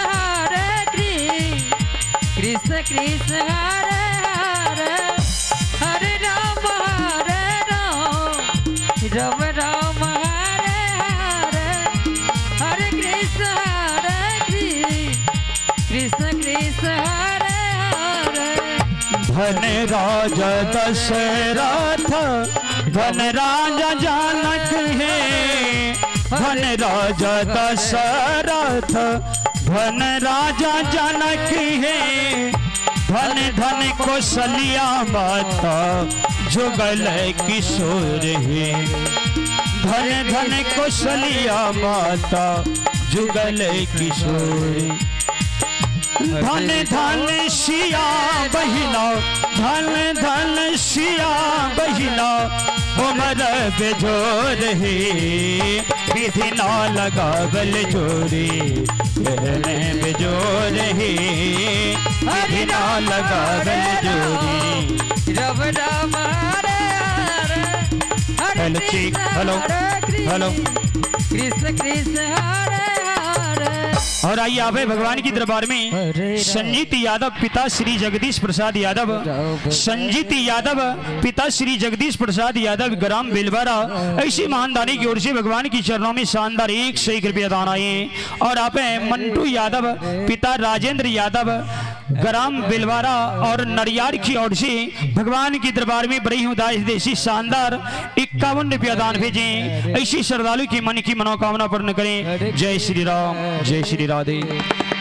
कृष्ण कृष्ण हरे हरे, हरे राम राम राम हरे हरे, हरे कृष्ण कृष्ण कृष्ण हरे हरे। धन राजा दशरथ धन राजा जनक है, धन राजा दशरथ धन राजा जनक है, धन धन कौशल्या माता जुगल किशोर है, धन धन कौशल्या माता जुगल किशोर, धन धन सिया बहिना, धन धन सिया बहिना उमर बेजोर है, विधि ना लगावल जोरे कहने बेजोर है, विधि ना लगावल जोरे। राम राम हरे हरे, हरे हेलो चीक, हेलो हेलो कृष्ण कृष्ण हरे हरे। और आइए आवे भगवान की दरबार में संजीत यादव पिता श्री जगदीश प्रसाद यादव, संजीत यादव पिता श्री जगदीश प्रसाद यादव ग्राम बेलवारा, ऐसी महानदानी की ओर से भगवान की चरणों में शानदार 101 रुपया दान आए। और आप हैं मंटू यादव पिता राजेंद्र यादव ग्राम बेलवारा और नरियार की ओर से भगवान की दरबार में बड़ी उदास देसी शानदार 51 रुपया दान भेजें। ऐसी श्रद्धालु की मन की मनोकामना पूर्ण करें। जय श्री राम, जय श्री राधे।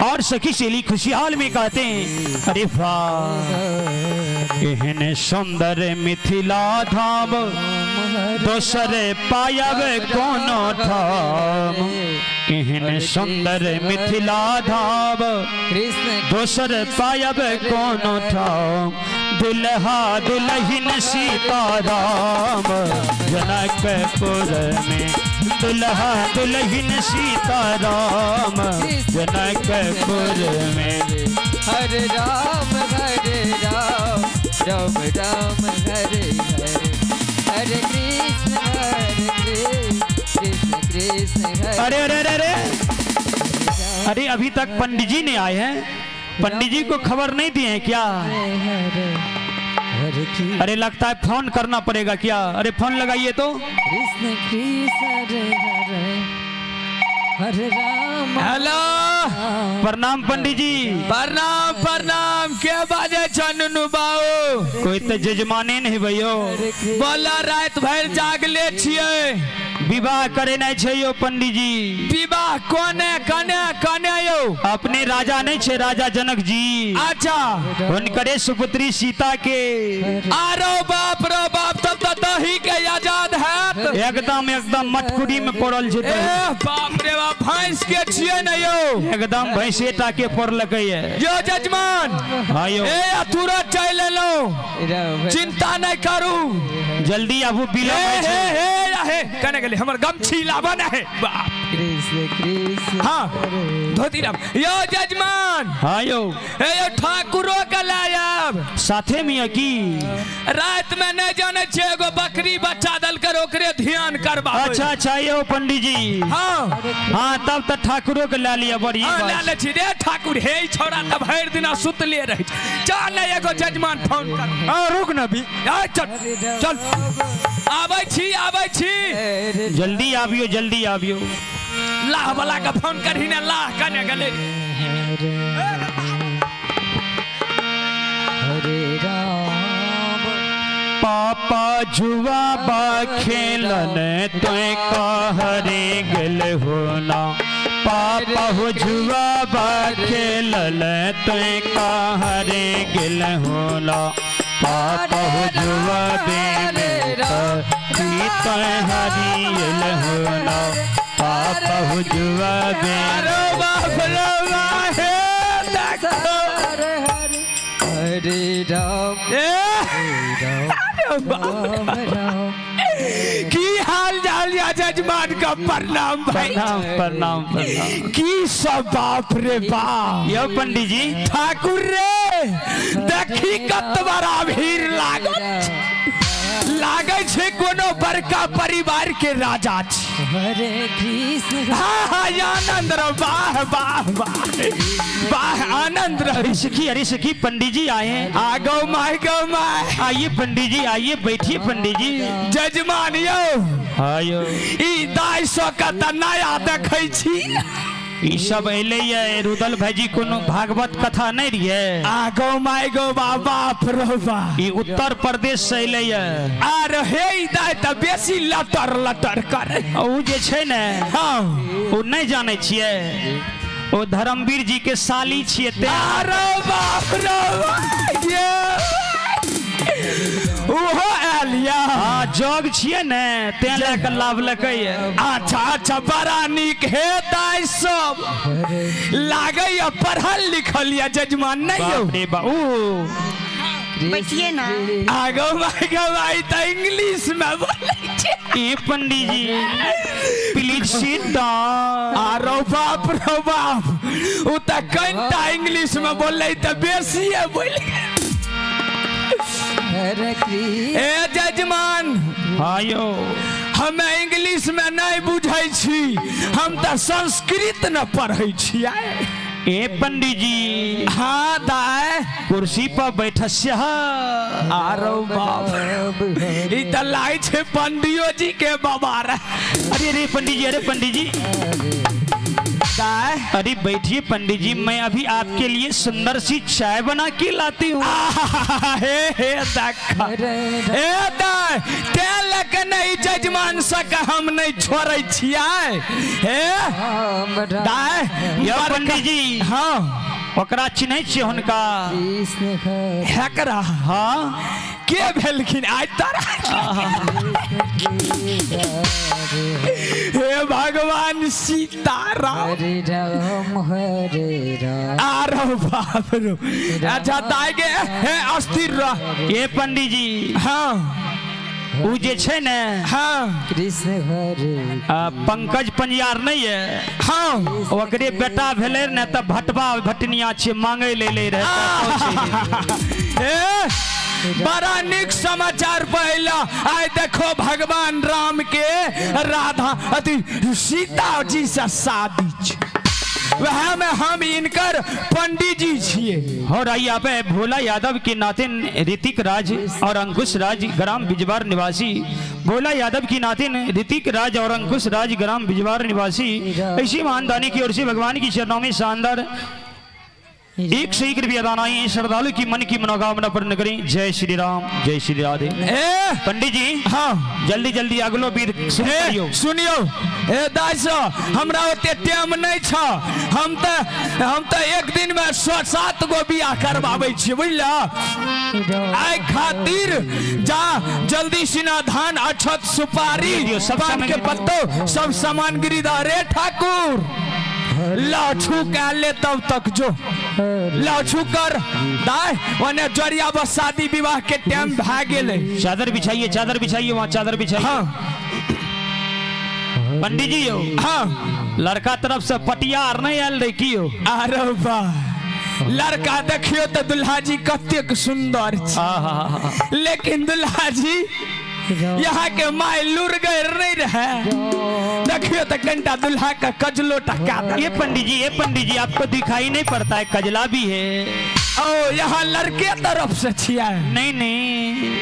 और सखी सहेली खुशहाल में कहते हैं, अरे वाह एहन सुंदर मिथिला धाम, दोसर पायब कोनो ठाम, एहन सुंदर मिथिला धाम, दोसर पायब कोनो ठाम, दुल्हा दुल्हिन सीताराम जनकपुर में, दुल्हा दुल्हिन सीताराम जनकपुर में। हरे राम राम राम हरे हरे, हरे कृष्ण कृष्ण कृष्ण हरे अरे अरे अरे अरे अरे, अभी तक पंडित जी नहीं आए हैं। पंडित जी को खबर नहीं दिए हैं क्या? हरे हरे कृष्ण अरे लगता है फोन करना पड़ेगा क्या? अरे फोन लगाइए तो। कृष्ण कृष्ण हरे हरे हरे राम हेलो। प्रणाम पंडित जी। प्रणाम प्रणाम। के बाजे छ नुनू बाबू? कोई तो जजमाने नहीं भैयो। बोला, रात भर जागले छियै। विवाह करे नहीं छै यो पंडित जी। विवाह कोने कने कने यौ? अपने राजा नहीं छे, राजा जनक जी। अच्छा। हुनकरे सुपुत्री सीता के। आरो बाप रो बाप, तब तो दही के आजाद हैत। एकदम एकदम मटकुरी में पड़ल छै ए दही। बाप रे बाप, भैंस के छियै ने यौ? एकदम भैंसे टा के पड़लकै ये। यो जजमान। हाँ यौ। ए तुरंत चलि एलहुँ। राम चिंता नहीं करू। जल्दी आबू, हे विलम्ब होइ हे छै। हे हे, कने गेलै हमर गमछी? लाबऽ ने हे बाप। कृष्ण कृष्ण हाँ, धोती लाब यो जजमान। हाँ यौ। हे यो, ठाकुरो के लायब। साथे में यऽ की? रात में नहीं जाने छियै, एगो बकरी बच्चा दलकर, ओकरे ध्यान करबा। अच्छा अच्छा यौ पंडित जी। हाँ। हाँ, तब तऽ ठाकुरो के लए लिअ, बढ़िया हाँ, बात। लए लै छी रे ठाकुर। हे, ई छौड़ा तऽ भरि दिना सुतले रहै छै। चल ने एगो जजमान, फोन कर। हाँ, रुक ना भी। आ, चल चल, आबै छी, आबै छी। हरे जल्दी आबियो, जल्दी आबियो। लाह वाला के फोन करही ने, लाह कने गेलै? हरे हरे राम। पापा जुआ बा खेलन तोय कहरे गेल होना। पापा हो जुआ बा खेलन तोय कहरे गेल होना। पापा हो जुआ बे में तोय हरियल होना। पापा हो जुआ बे अरे बाप रे बाप, हे देखो। हरे हरे हरे राम ए राम अरे बाप। राम राम। की हाल चाल या जजमान का प्रणाम भाई। प्रणाम प्रणाम प्रणाम। की सब, बाप रे बाप। यो पंडित जी। ठाकुर रे, देखी कत बड़ा भीड़ लागल छै। लागै छै कोनो बड़का परिवार के राजा छी। हरे कृष्ण। हाँ हाँ, आनंद रह, वाह वाह वाह वाह, आनंद रह। अरे सखी, अरे सखी, पंडित जी आए हैं। आ गौ my, गौ my. आइए पंडित जी, आइए, बैठिए पंडित जी। जजमान यौ। हाँ यौ। ई दाइ सौ के तऽ नया देखै छी। ई सब एलै ये रुदल भाईजी, कोनो भागवत कथा नहीं रहिए। आ गौ my, गौ बा, बाप रो बा। ई उत्तर प्रदेश से एलै ये। आर हे, ई दाइ तऽ बेसी लटर लटर करे। ओ जे छै ने, ओ नहि जानै छियै, ओ धर्मवीर जी के साली छियै तें। अरे बाप रे बाप, ये ओहो आयल या? हाँ, जग छियै ने, तें लए कऽ लाभलकै ये। अच्छा अच्छा, बड़ा नीक। हे दाइ सब लागैया पढ़ल लिखल या जजमान, नहीं यौ? बाप रे बा, ओ बैठिए ना। आगो माय गो माय, तऽ इंग्लिश में बोलै छै। ए पंडित जी, प्लीज सिट डाउन। आरो बाप रो बाप, ओ तऽ कनिटा इंग्लिश में बोलै तऽ बेसिए बोलै। हरे कृष्ण। ए जजमान। हाँ यौ। हमे इंग्लिश में नहीं बुझै छी, हम तऽ संस्कृत न पढ़ै छियै। ए पंडित जी। हाँ दाय। कुर्सी पर बैठस्य। आरो बाप, ई तऽ लागै छै पंडियो जी के बाबा रे। अरे अरे पंडित जी, अरे पंडित जी। दाय। अरे बैठिए पंडित जी, मैं अभी आपके लिए सुंदर सी चाय बना के लाती हूँ। आहा, हे हे देख, ए दाय, तें लऽ नहि जजमान सबके हम नहि छोड़ै छियै हे राम राम। दाय। यौ बड़का- पंडित जी। हाँ। ओकरा चिन्है छियै हुनका? कृष्ण हरे हेकरा? हाँ। के भेलखिन आइ तारा? हे भगवान सीताराम। हरे राम हरे राम। आरो बाप रो, अच्छा ताई के हे, अस्थिर रह। ए पंडित जी। हाँ। ओ जे छै ने, कृष्ण हरे। पंकज पंजियार नहीं है? हाँ। ओकरे बेटा भेलै ने, तऽ भटवा भटनिया छियै, मांगे ले ले रहे। ए बड़ा निक समाचार पहला आइ देखो भगवान राम के राधा अथी सीता जी से शादी छै। वएह में हम इनकर पंडित जी छिए। और आइए आप है भोला यादव के नातिन ऋतिक राज और अंकुश राज ग्राम बिजवार निवासी। भोला यादव की नातिन ऋतिक राज और अंकुश राज ग्राम बिजवार निवासी इसी महानदानी की ओर से भगवान की चरणों में शानदार 101 रुपया दान आई। श्रद्धालु की मन की मनोकामना पूर्ण करें। जय श्री राम, जय श्री राधे। ए पंडित जी हाँ जल्दी जल्दी अगलो बीर शुरू ए करियो। सुनियो ए दाइ सब, हमरा ओते टाइम नहीं छ। हम त एक दिन में 7 गो बियाह करवाबै छियै, बुझल? आइ खातिर जा जल्दी सिना धान अक्षत सुपारी दियौ, सब पान के सामग्री। पत्तो सब सामान गिरी दा रे ठाकुर। लाछू कह ले तब तक जो लाछू कर दाय ओने जरिया बस शादी विवाह के टाइम भा गेलै। चादर बिछाइए, चादर बिछाइए, वहाँ चादर बिछाइए। हाँ पंडित जी यो हाँ लड़का तरफ से पटिया आर नहीं आयल रहे की हो? अरे वाह, लड़का देखियो तो दुल्हा जी कतेक सुंदर छै। आहा। लेकिन दुल्हा जी यहाँ के my लुर गए नहीं रहे। देखियो तो कनिटा दुल्हा का कजलो टका दे। ये पंडित जी, ये पंडित जी आपको दिखाई नहीं पड़ता है, कजला भी है। ओ यहाँ लड़के तरफ से छिया? नहीं नहीं,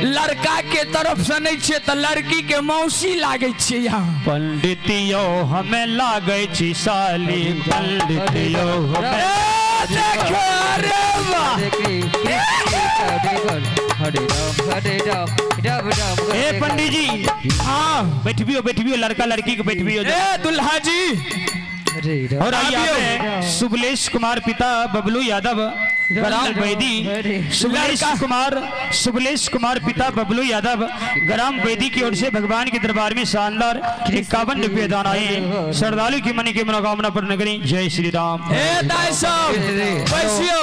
लड़का के तरफ से नहीं छियै तो लड़की के मौसी लागे छियै यहाँ। पंडित यो हमें लागे छी साली, पंडित यो हमें ए, देखो अरे वाह। हरे कृष्ण हरे हरे राम हरे राम राम राम ए हरे पंडित जी हाँ बैठबियो बैठबियो, लड़का लड़की के बैठबियो। ए दुल्हा जी हरे राम और आइए आबियो। आप सुबलेश कुमार पिता बबलू यादव ग्राम बैदी। सुबलेश लड़का। कुमार, सुबलेश कुमार पिता बबलू यादव ग्राम बैदी की ओर से भगवान के दरबार में शानदार 51 रुपये दान आए हैं। श्रद्धालु की मन की मनोकामना पूर्ण करें। जय श्री राम। ए दाई साहब बैसियो।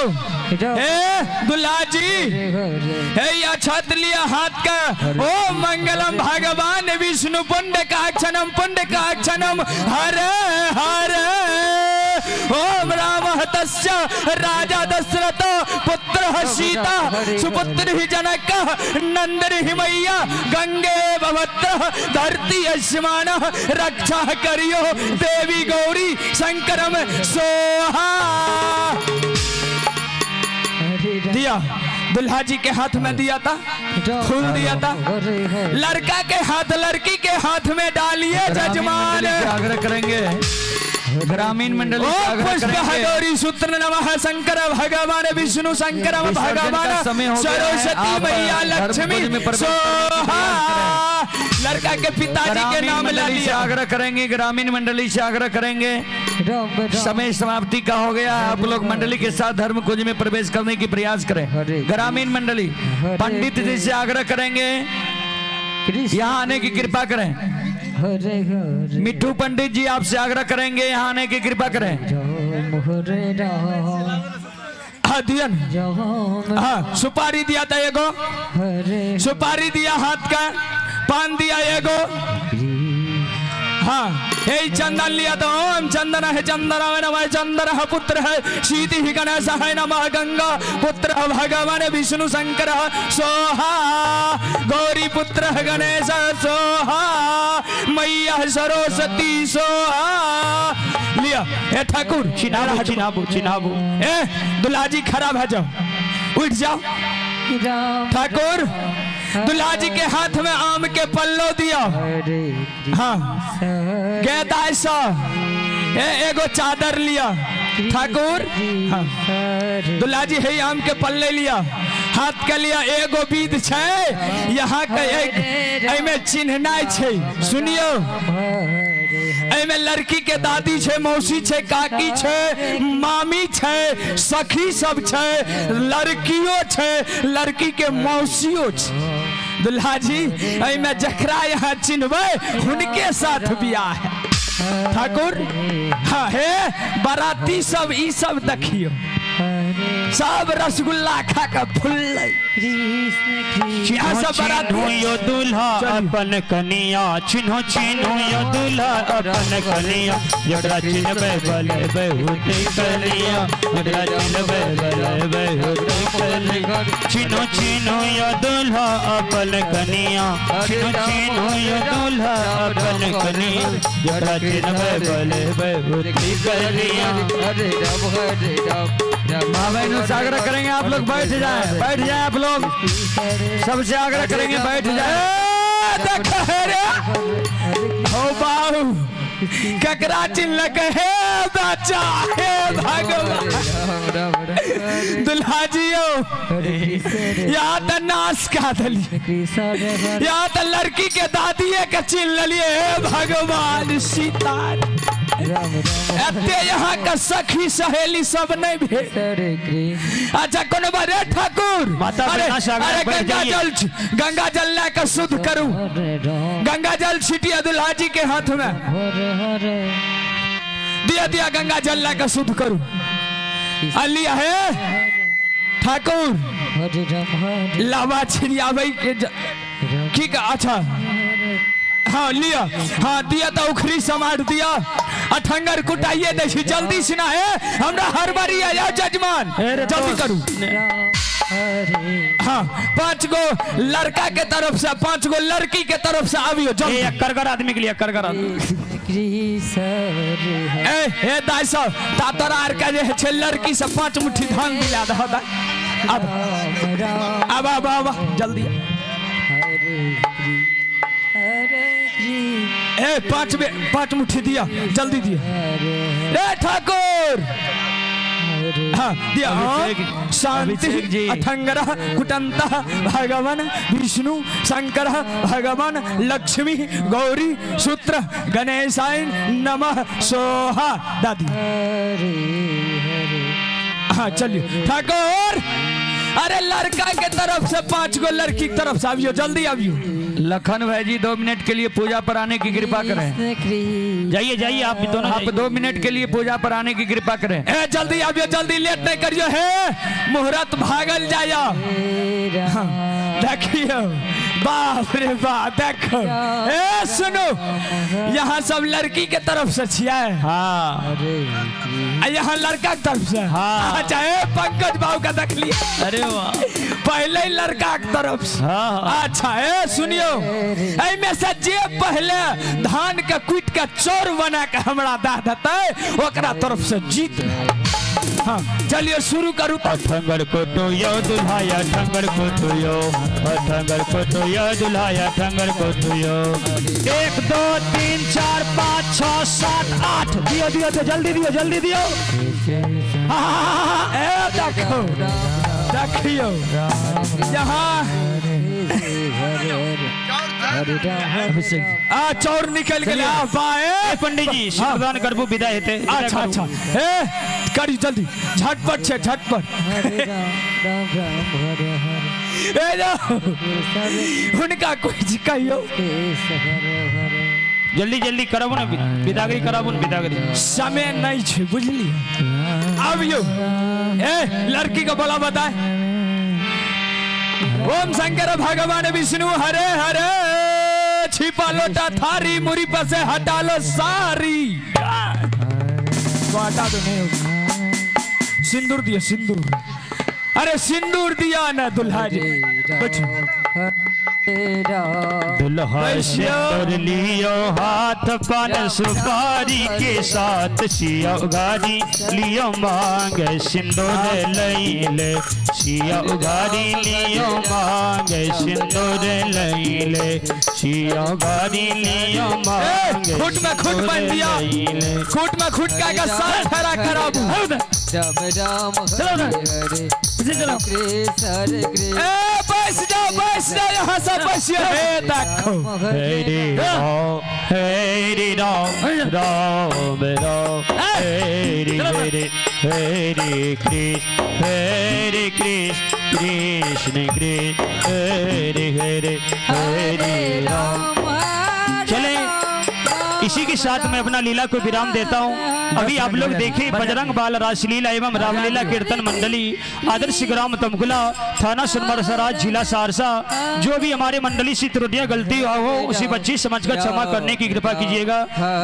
ए दुल्हा जी हरे हे या छत लिया हाथ का। ओ मंगलम भगवान विष्णु पुण्य काक्षणम पुण्य काक्षणम हरे हरे। ओम राम तस्य राजा दशरथ पुत्र सीता सुपुत्र ही जनक नंदन ही मैया गंगे भवत्र धरती अश्मान रक्षा करियो देवी गौरी शंकरम सोहा। हरे राम दिया दुल्हा जी के हाथ में दिया था, फूल दिया था। हरे हरे लड़का के हाथ लड़की के हाथ में डालिए जजमान। आग्रह करेंगे ग्रामीण मंडली ओ से आग्रह पुष्प करेंगे। गौरी सूत्र नमः शंकर भगवान विष्णु शंकर विसर्जन का भगवान समय हो गया है। सरस्वती आप मैया धर्म लक्ष्मी कुंज में प्रवेश करने की सोहा। प्रयास लड़का के पिताजी के ग्रामीण नाम ला मंडली से लिया। आग्रह करेंगे, ग्रामीण मंडली से आग्रह करेंगे। राम राम समय समाप्ति का हो गया है। आप लोग मंडली के साथ धर्म कुंज में प्रवेश करने की प्रयास करें। हरे ग्रामीण मंडली हरे पंडित जी से आग्रह करेंगे कृष्ण यहाँ आने की कृपा करें। हरे हरे मिट्टू पंडित जी आपसे आग्रह करेंगे यहाँ आने की कृपा करें। राम हरे राम हाँ दिया न। राम हाँ सुपारी दिया था एगो, हरे सुपारी दिया हाथ का, पान दिया एगो। हाँ यही चंदन लिया तो ओम चंदन है चंदन है नमः चंदन है पुत्र है सीति ही गणेश है नमः गंगा पुत्र है भगवान विष्णु शंकर है सोहा गौरी पुत्र है गणेश सोहा मैया सरस्वती सोहा। लिया ए ठाकुर चिन्हाबू चिन्हाबू चिन्हाबू। ए दुल्हा जी खड़ा भा जाओ, उठ जाओ राम ठाकुर। दुल्हा जी के हाथ में आम के पल्लो दिया। हरे हाँ कृष्ण गेदाय सा ए एगो चादर लिया ठाकुर। हाँ हरे दुल्हा जी हे आम के पल्ले लिया हाथ के लिया। एगो बीत छै यहाँ के एक एमे चिन्हनाय छै। सुनियो हरे एमे लड़की के दादी छै, मौसी छै, काकी छै, मामी छै, सखी सब छै, लड़कियों छै, लड़की के मौसियो छै। दुल्हा जी एमे जकरा यहाँ चिन्हबै हुनके साथ बियाह है ठाकुर। हाँ हे बाराती सब ई सब देखियो। हरे सब रसगुल्ला खा के फुललै। यहाँ सब बाराती चिन्हो यो दूल्हा अपन कनिया, चिन्हो चिन्हो यो दूल्हा अपन कनिया, जकरा चिन्हबै बलेबै होतै कनिया, जकरा चिन्हबै बलेबै होतै कनिया। चिन्हो चिन्हो यो दूल्हा अपन कनिया, चिन्हो चिन्हो यो दूल्हा अपन कनिया, जकरा चिन्हबै बलेबै होतै कनिया। हरे राम हरे राम राम। माँ बहनों से आग्रह करेंगे आप लोग बैठ जाएं, बैठ जाएं आप लोग, सबसे आग्रह करेंगे बैठ जाएं। ए, देख रे हो बाबू ककरा चिन्हलक हे बच्चा, हे भगवान। राम राम राम दुल्हा जी हो यहाँ त नाश का दलिए, कृष्ण हरे यहाँ त लड़की के दादीए के चिन्ह लेलिए। हे भगवान सीता, राम राम एते यहाँ के सखी सहेली सब नहीं भेल। हरे कृष्ण। अच्छा कोनो बात रे ठाकुर, माता अरे पिता से आग्रह अरे बैठ गंगा जाइए। जल, गंगा जल ला के शुद्ध करू, हरे राम गंगा जल छिटिया दुल्हा जी के हाथ में हरे हरे। दिया दिया, गंगा जल ला के शुद्ध करू। अलिया है ठाकुर हरे राम हरे लावा छिड़ियाबै के राम ठीक है अच्छा हाँ लिया, हाँ दिया तो उखरी समाट दिया, अठंगर कुटाइए दै छी जल्दी से ना है हमरा हड़बड़ी है जाओ जजमान जल्दी करू। राम हरे। हाँ 5 गो लड़का के तरफ से, 5 गो लड़की के तरफ से आबियो जल्दी। ए करगर आदमी के लिए, करगर आदमी। कृष्ण हरे हरे। ए हे दाई सब ता तोरा आर के जे छै लड़की से 5 मुट्ठी धान दिला दह दाई। अब राम राम अब अब अब जल्दी। हरे कृष्ण हरे कृष्ण। ए 5 मुट्ठी दिया जल्दी दिया। हरे ए ठाकुर हरे। हाँ दिया। अभिषेक- शांति अभिषेक जी। अठंगर कुटंत भगवान विष्णु शंकर भगवान लक्ष्मी गौरी सूत्र गणेशाय नमः सोहा दादी। हरे हरे। हाँ चलिए ठाकुर, अरे लड़का के तरफ से 5 गो लड़की के तरफ से आबियो जल्दी आबियो। लखन भाई जी 2 मिनट के लिए पूजा पर आने की कृपा करें। कृष्ण कृष्ण। जाइए जाइए आप दोनों आप जाइए। 2 मिनट के लिए पूजा पर आने की कृपा करें। ए जल्दी आबियो जल्दी, लेट नहीं करियो, हे मुहूर्त भागल जाया। राम देखियो बाप रे बाप, देखो ए सुनो यहाँ सब लड़की के तरफ से छिया है। हाँ हरे कृष्ण। आ यहाँ लड़का के तरफ से। हाँ। अच्छा ए पंकज बाबू का देख लिया, अरे वाह, पहले ही लड़का के तरफ से। हाँ। अच्छा ए सुनियो, एहिमे से जे पहले धान के कूट के चोर बना के हमरा दे देतै ओकरा तरफ से जीत। हाँ चलिए शुरू करू। अठंगर को तो यो दुल्हाया, अठंगर को तो यो, अठंगर को तो यो दुल्हाया, अठंगर को तो यो। 1 2 3 4 5 6 7 8 दियो दियो तो जल्दी दियो जल्दी दियो। हाँ, ए देखो देखियो यहाँ हरे राम अभिषेक आ चौर निकल गेलै बाए। पंडित जी सिंदूरदान करबू विदा हेतै। अच्छा अच्छा ए करी जल्दी, झटपट छै झटपट। हरे राम राम राम हरे हरे। ए जाओ हुनका कुछ कहियो। कृष्ण हरे हरे। जल्दी जल्दी कराबू ने विदागरी कराबू ने विदागरी। समय नहीं छै बुझलिए। आबियो ए लड़की को बोला बताए। ओम शंकर भगवान विष्णु हरे हरे, छिपा लोटा थारी मुरी पर से हटा लो सारी। तो हटा दो नहीं होगा। सिंदूर दिया सिंदूर, अरे सिंदूर दिया ना दुल्हा जी। बैठो। हरे राम दुल्हा वैश्य। सिंदूर लियो हाथ पान सुपारी के साथ, सिया उघारी लियो मांग सिंदूर लई ले, सिया उघारी लियो मांग सिंदूर लई ले, सिया उघारी लियो मांग खूट में खूट बांध दिया, लई ले। खूट में खूट का साथ खड़ा खराब। राम राम हरे हरे चलो। कृष्ण हरे कृष्ण। ए बैस जाओ बैस जाओ यहाँ सब बैसियो। हे देखो हरे राम हरे राम राम राम हरे हरे, हरे कृष्ण हरे कृष्ण कृष्ण कृष्ण हरे हरे, हरे राम। हरे चले। राम, इसी के साथ मैं अपना लीला को विराम देता हूँ। अभी आप लोग देखें बजरंग बाल रासलीला एवं रामलीला कीर्तन मंडली, आदर्श ग्राम तमकुला, थाना सुनमरसराज, जिला सहरसा। जो भी हमारे मंडली से त्रुटियां गलती हुआ हो उसी बच्ची समझकर क्षमा करने की कृपा कीजिएगा।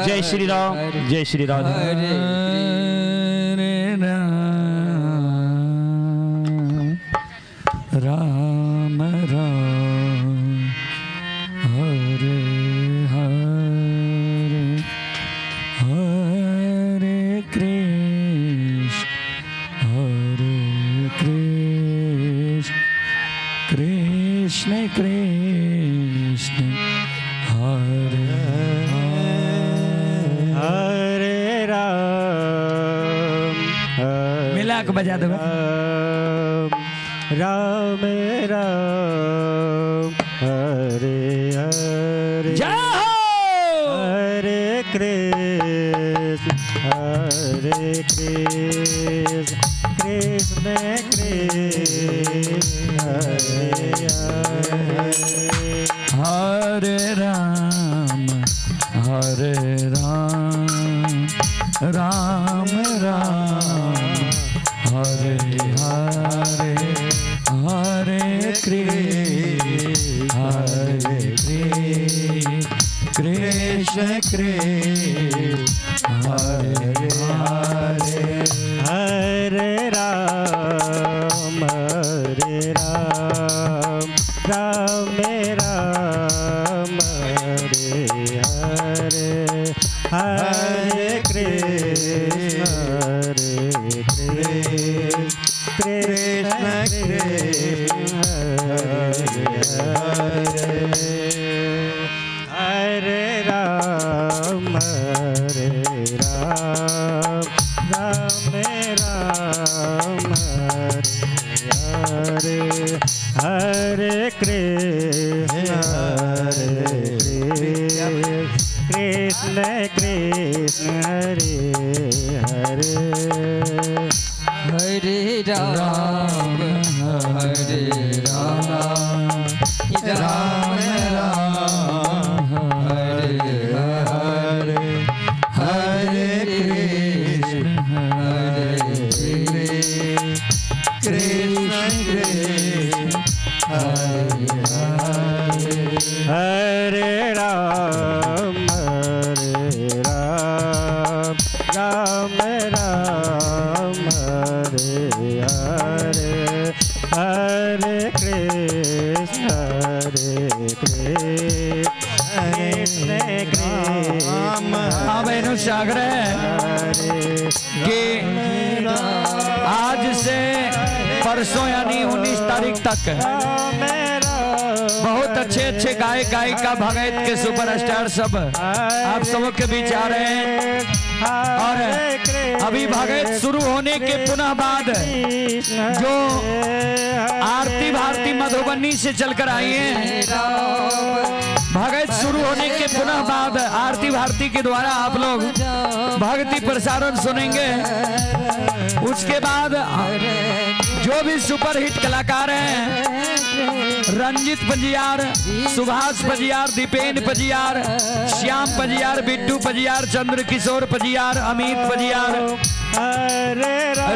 जय श्री राम, जय श्री राम। राम राम हरे हरे, हरे कृष्ण हरे कृष्ण कृष्ण कृष्ण हरे हरे। हरे राम हरे मिला के बजा देबै। राम राम राम हरे हरे। जय हो। हरे कृष्ण हरे कृष्ण कृष्ण कृष्ण हरे हरे। हरे राम हरे राम राम राम हरे हरे, हरे कृष्ण हरे कृष्ण कृष्ण कृष्ण हरे हरे। हरे राम हरे राम राम राम हरे हरे, हरे कृष्ण हरे कृष्ण कृष्ण कृष्ण हरे हरे। हरे राम हरे राम राम राम हरे हरे, हरे कृष्ण हरे कृष्ण कृष्ण कृष्ण हरे हरे। हरे राम हरे राम राम राम हरे हरे, हरे कृष्ण हरे कृष्ण कृष्ण हरे हरे। हरे राम हरे राम राम राम हरे हरे, हरे कृष्ण हरे कृष्ण कृष्ण कृष्ण हाँ बहनों से आग्रह है हरे कि आज से परसों यानी 19 तारीख तक राम राम बहुत अच्छे अच्छे गायक गायिका भगत के सुपरस्टार सब आप सबों के बीच आ रहे हैं। और अभी भगत शुरू होने के पुनः बाद जो आरती भारती मधुबनी से चलकर आई हैं, भगत शुरू होने के पुनः बाद आरती भारती के द्वारा आप लोग भक्ति प्रसारण सुनेंगे। उसके बाद जो भी सुपरहिट कलाकार हैं, रंजित पंजियार, सुभाष पंजियार, दीपेन पंजियार, श्याम पंजियार, बिट्टू पंजियार, चंद्र किशोर पंजियार, अमित पंजियार,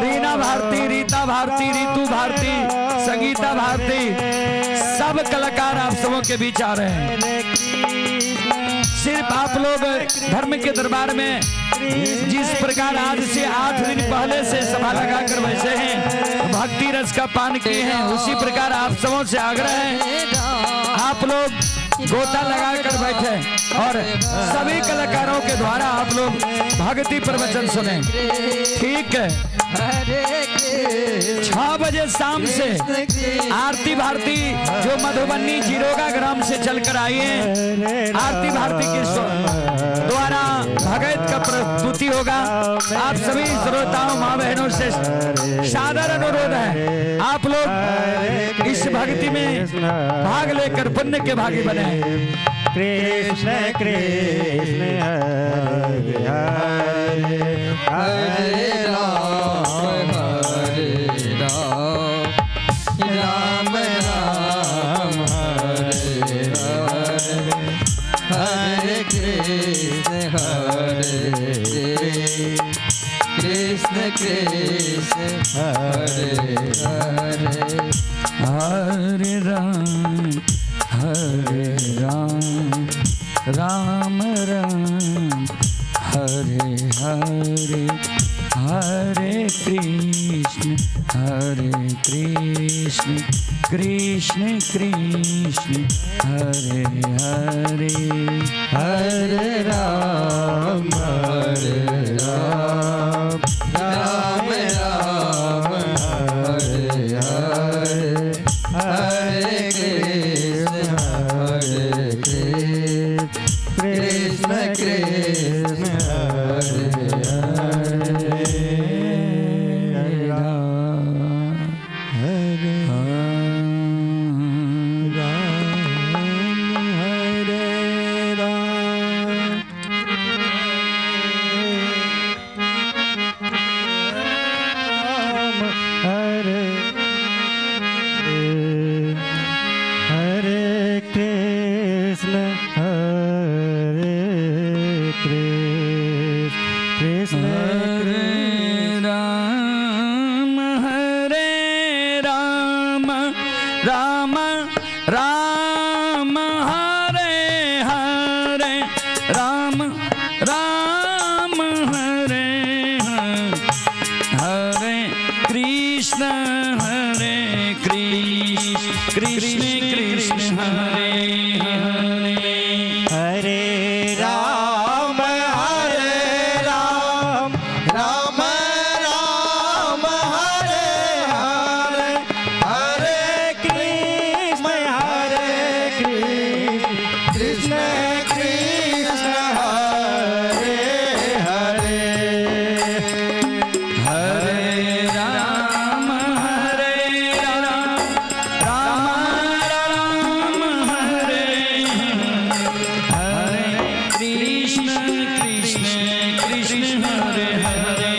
रीना भारती, रीता भारती, रितु भारती, संगीता भारती, सब कलाकार आप सबों के बीच आ रहे हैं। सिर्फ आप लोग धर्म के दरबार में जिस प्रकार आज से 8 दिन पहले से सभा लगाकर वैसे हैं, भक्ति रस का पान किए हैं, उसी प्रकार आप सबों से आग्रह है आप लोग गोता लगाकर बैठे और सभी कलाकारों के द्वारा आप लोग भक्ति प्रवचन सुने। ठीक है, 6 बजे शाम से आरती भारती जो मधुबनी जीरोगा ग्राम से चलकर आई है, आरती भारती के द्वारा भगत का प्रस्तुति होगा। आप सभी श्रोताओं माँ बहनों से सादर अनुरोध है आप लोग इस भक्ति में भाग लेकर पुण्य के भागी बने। कृष्ण कृष्ण हरे हरे, हरे राम हरे राम राम राम हरे हरे, हरे कृष्ण हरे कृष्ण कृष्ण हरे हरे। हरे राम हरे राम राम राम हरे हरे, हरे कृष्ण हरे कृष्ण कृष्ण कृष्ण हरे हरे। हरे राम हरे राम राम राम हरे हरे, हरे कृष्ण हरे कृष्ण कृष्ण कृष्ण हरे हरे। राम हरे राम हरे राम राम हरे हरे कृष्ण हरे कृष्ण कृष्ण हरे राम हरे राम राम राम हरे हरे, राम राम हरे हरे, कृष्ण हरे कृष्ण कृष्ण कृष्ण हरे हरे। हरे राम हरे राम राम राम हरे हरे, हरे कृष्ण हरे कृष्ण कृष्ण कृष्ण हरे हरे। हरे राम हरे राम राम राम हरे हरे, कृष्ण कृष्ण कृष्ण हरे हरे।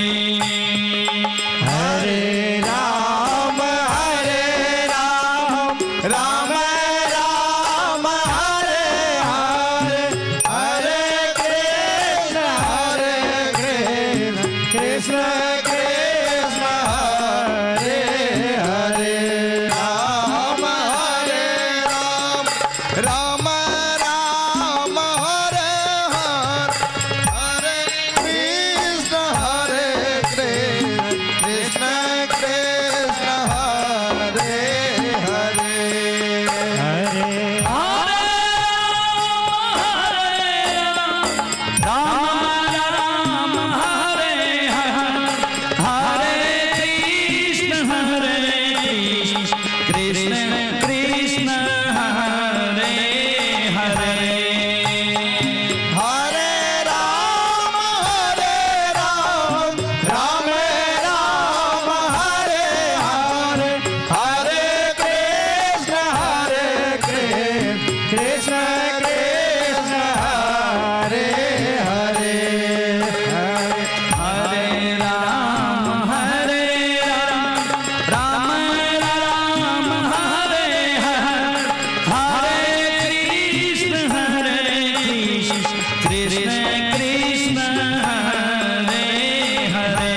हरे राम हरे राम राम राम हरे हरे, हरे कृष्ण हरे कृष्ण कृष्ण कृष्ण हरे हरे। राम हरे राम राम राम हरे हरे, हरे कृष्ण हरे कृष्ण कृष्ण कृष्ण हरे हरे। हरे हरे राम राम हरे हरे, हरे कृष्ण हरे कृष्ण कृष्ण कृष्ण हरे हरे। हरे राम हरे राम राम राम हरे हरे, हरे कृष्ण हरे कृष्ण कृष्ण कृष्ण हरे हरे। हरे राम हरे राम राम राम हरे हरे, हरे कृष्ण हरे कृष्ण कृष्ण कृष्ण हरे हरे।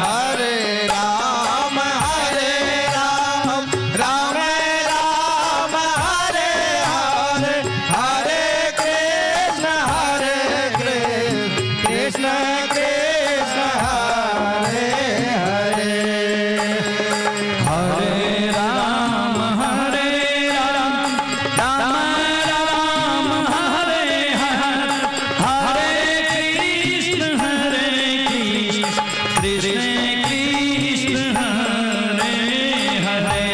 हरे राम हरे राम राम राम हरे हरे, हरे कृष्ण हरे कृष्ण कृष्ण कृष्ण हरे हरे। हरे राम हरे राम राम राम हरे हरे, हरे कृष्ण हरे कृष्ण कृष्ण कृष्ण हरे हरे।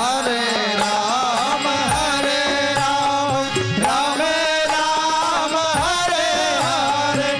हरे राम हरे राम राम राम हरे हरे,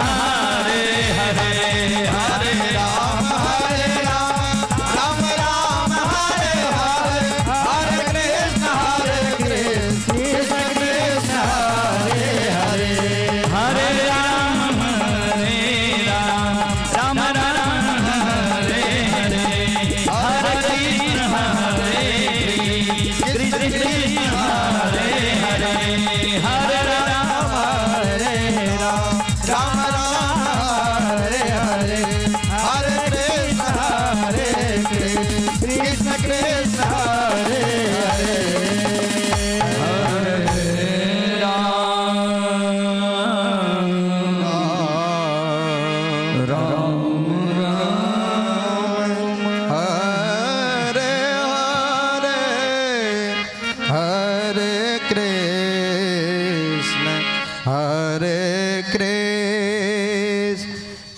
हरे हरे हरे राम हरे राम राम राम हरे हरे हरे कृष्ण कृष्ण कृष्ण हरे हरे हरे राम हरे राम राम राम हरे हरे हरे कृष्ण कृष्ण कृष्ण हरे हरे हरे राम हरे राम राम राम हरे हरे हरे कृष्ण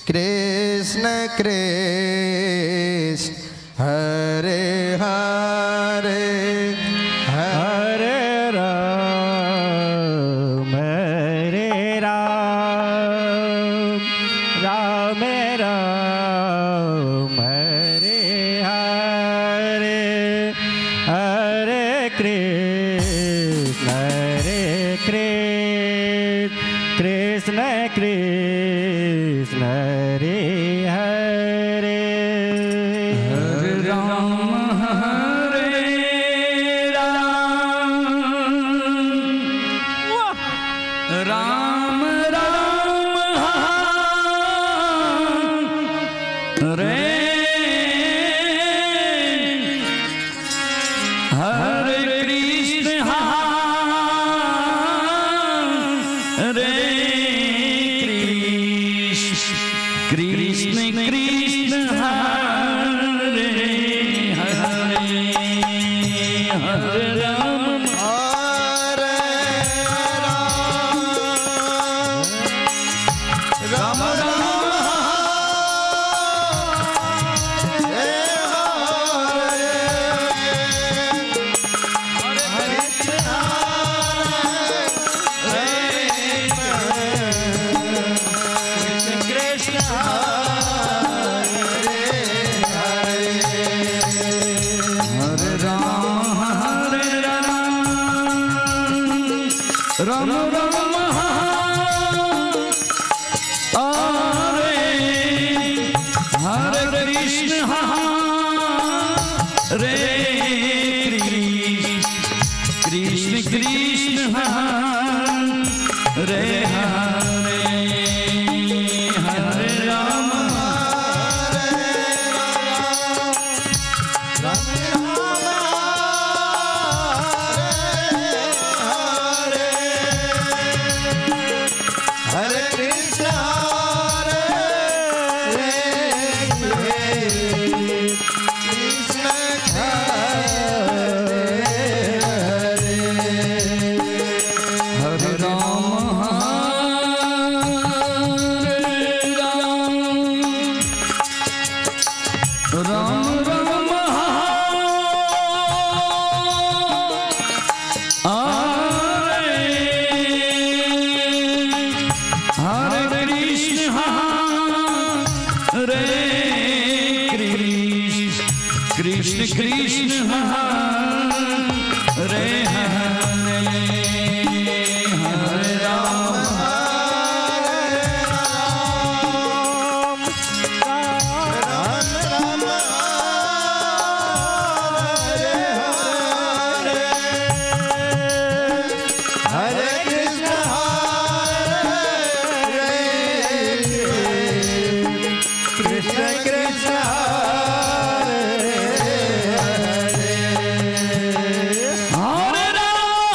कृष्ण कृष्ण हरे हरे राम हरे हरे हरे कृष्ण हरे कृष्ण कृष्ण कृष्ण हरे हरे हरे राम हरे राम राम राम हरे हरे हरे कृष्ण कृष्ण कृष्ण हरे हरे हरे राम हरे राम राम राम हरे हरे कृष्ण हरे कृष्ण कृष्ण कृष्ण हरे हरे हरे राम हरे राम राम राम हरे हरे कृष्ण हरे राम हरे राम राम राम हरे हरे कृष्ण हरे कृष्ण कृष्ण कृष्ण हरे हरे हरे राम हरे कृष्ण हरे कृष्ण हरे हरे राम हरे राम राम राम हरे हरे कृष्ण हरे कृष्ण कृष्ण कृष्ण हरे हरे हरे राम राम राम हरे हरे हरे कृष्ण हरे कृष्ण कृष्ण हरे हरे हरे राम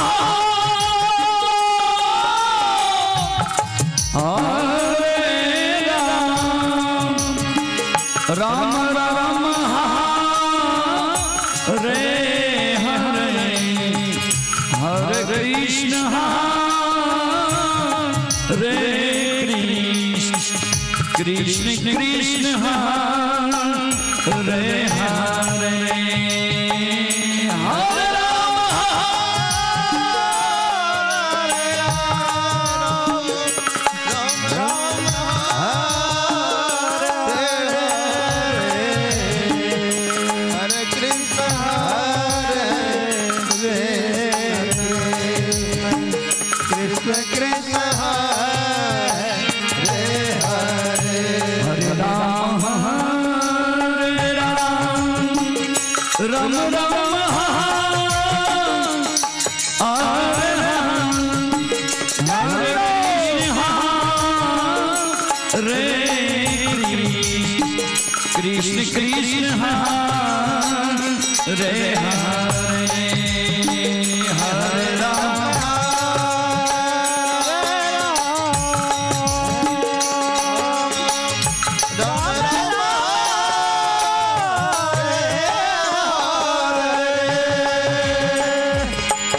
हरे राम राम राम हरे हरे हरे कृष्ण हरे कृष्ण कृष्ण कृष्ण हरे हरे हरे राम हरे राम राम राम कृष्ण हरे हरे। हरे राम हरे राम राम राम हरे हरे हरे कृष्ण कृष्ण कृष्ण हरे हरे हरे राम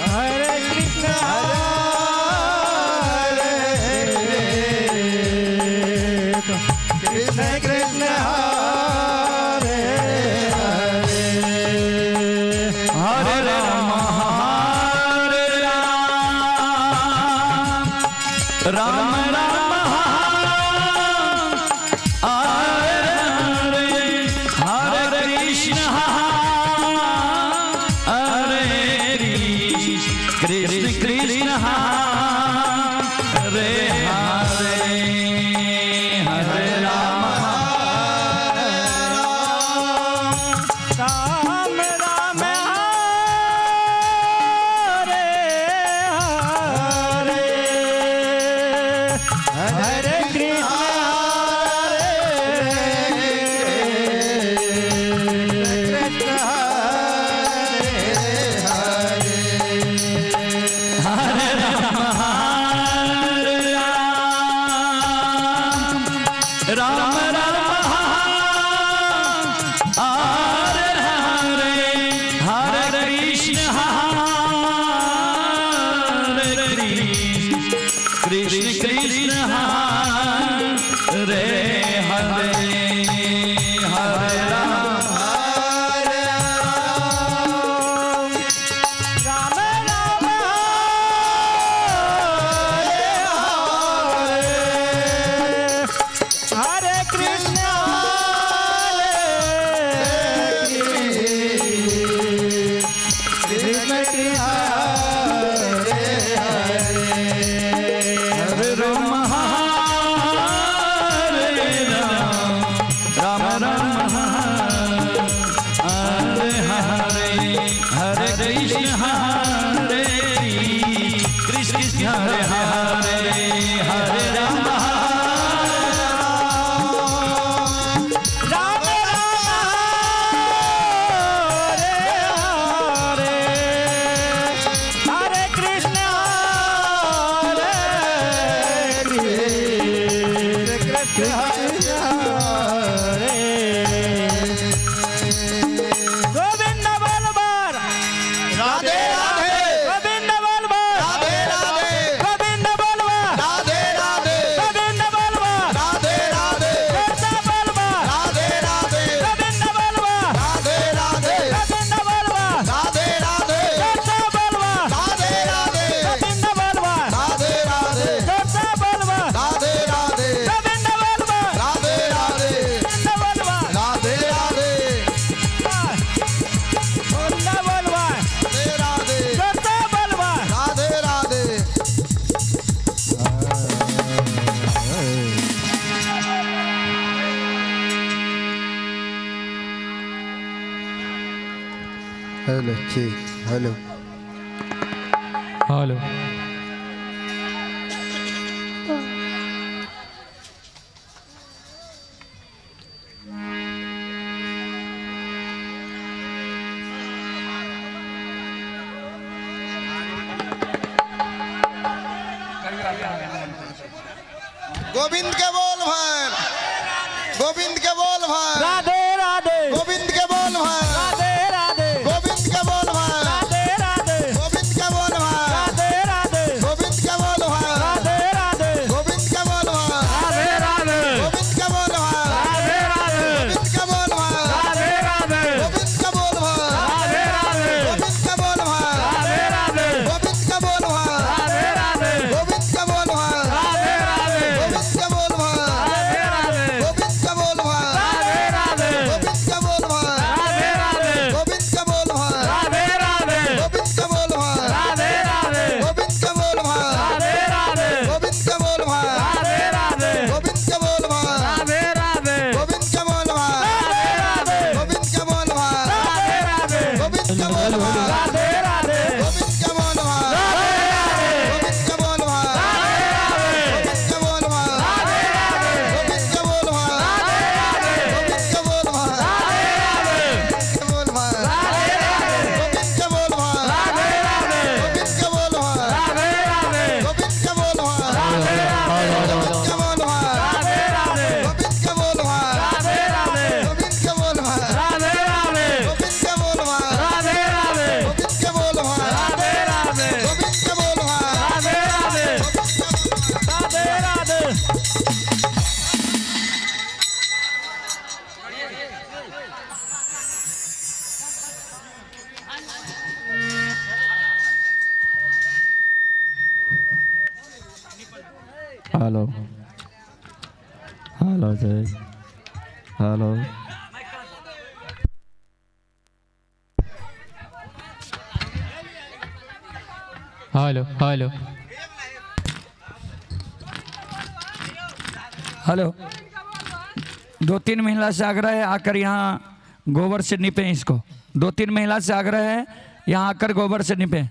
हरे कृष्ण हरे कृष्ण कृष्ण हरे हरे। हरे राम हरे राम राम राम हरे हरे हरे कृष्ण हरे कृष्ण कृष्ण कृष्ण हरे हरे हरे राम राम राम हरे हरे हरे कृष्ण हरे कृष्ण हरे हरे। हरे राम हरे राम राम राम हरे हरे हरे कृष्ण हरे कृष्ण कृष्ण कृष्ण हरे हरे हरे राम हरे राम राम राम हरे हरे। हरे कृष्ण हरे कृष्ण कृष्ण हरे हरे। हरे राम हरे राम राम राम हरे हरे हरे कृष्ण हरे कृष्ण कृष्ण हरे हरे हरे राम राम राम हरे हरे हरे कृष्ण हरे कृष्ण हरे। गोविंद बलबार राधे राधे गोविंद बलबार राधे राधे गोविंद बलबार राधे राधे गोविंद बलबार राधे राधे गोविंद बलबार राधे राधे गोविंद बलबार राधे राधे गोविंद बलबार राधे राधे गोविंद बलबार राधे राधे गोविंद बलबार राधे राधे गोविंद बलबार राधे राधे गोविंद बलबार राधे राधे गोविंद बलबार राधे राधे गोविंद बलबार राधे राधे गोविंद बलबार राधे राधे। हेलो ठीक हेलो हेलो गोविंद के बोल भाई, गोविंद के बोल भाई, राधे राधे गोविंद के बोल भाई, राधे राधे गोविंद के बोल भाई, राधे राधे गोविंद के बोल भाई, राधे राधे गोविंद के बोल भाई, राधे राधे गोविंद के बोल भाई, राधे राधे गोविंद के बोल भाई, राधे राधे गोविंद के बोल भाई, राधे राधे गोविंद के बोल भाई, राधे राधे गोविंद के बोल भाई, राधे राधे गोविंद के बोल भाई, राधे राधे गोविंद के बोल भाई, राधे राधे गोविंद के बोल भाई, राधे राधे गोविंद के बोल भाई, राधे राधे हेलो हेलो जय हेलो। Hello hello hello. 2-3 महिला से आग्रह है आकर यहाँ गोबर से निपे इसको। 2-3 महिला से आग्रह है यहाँ आकर गोबर से निपे।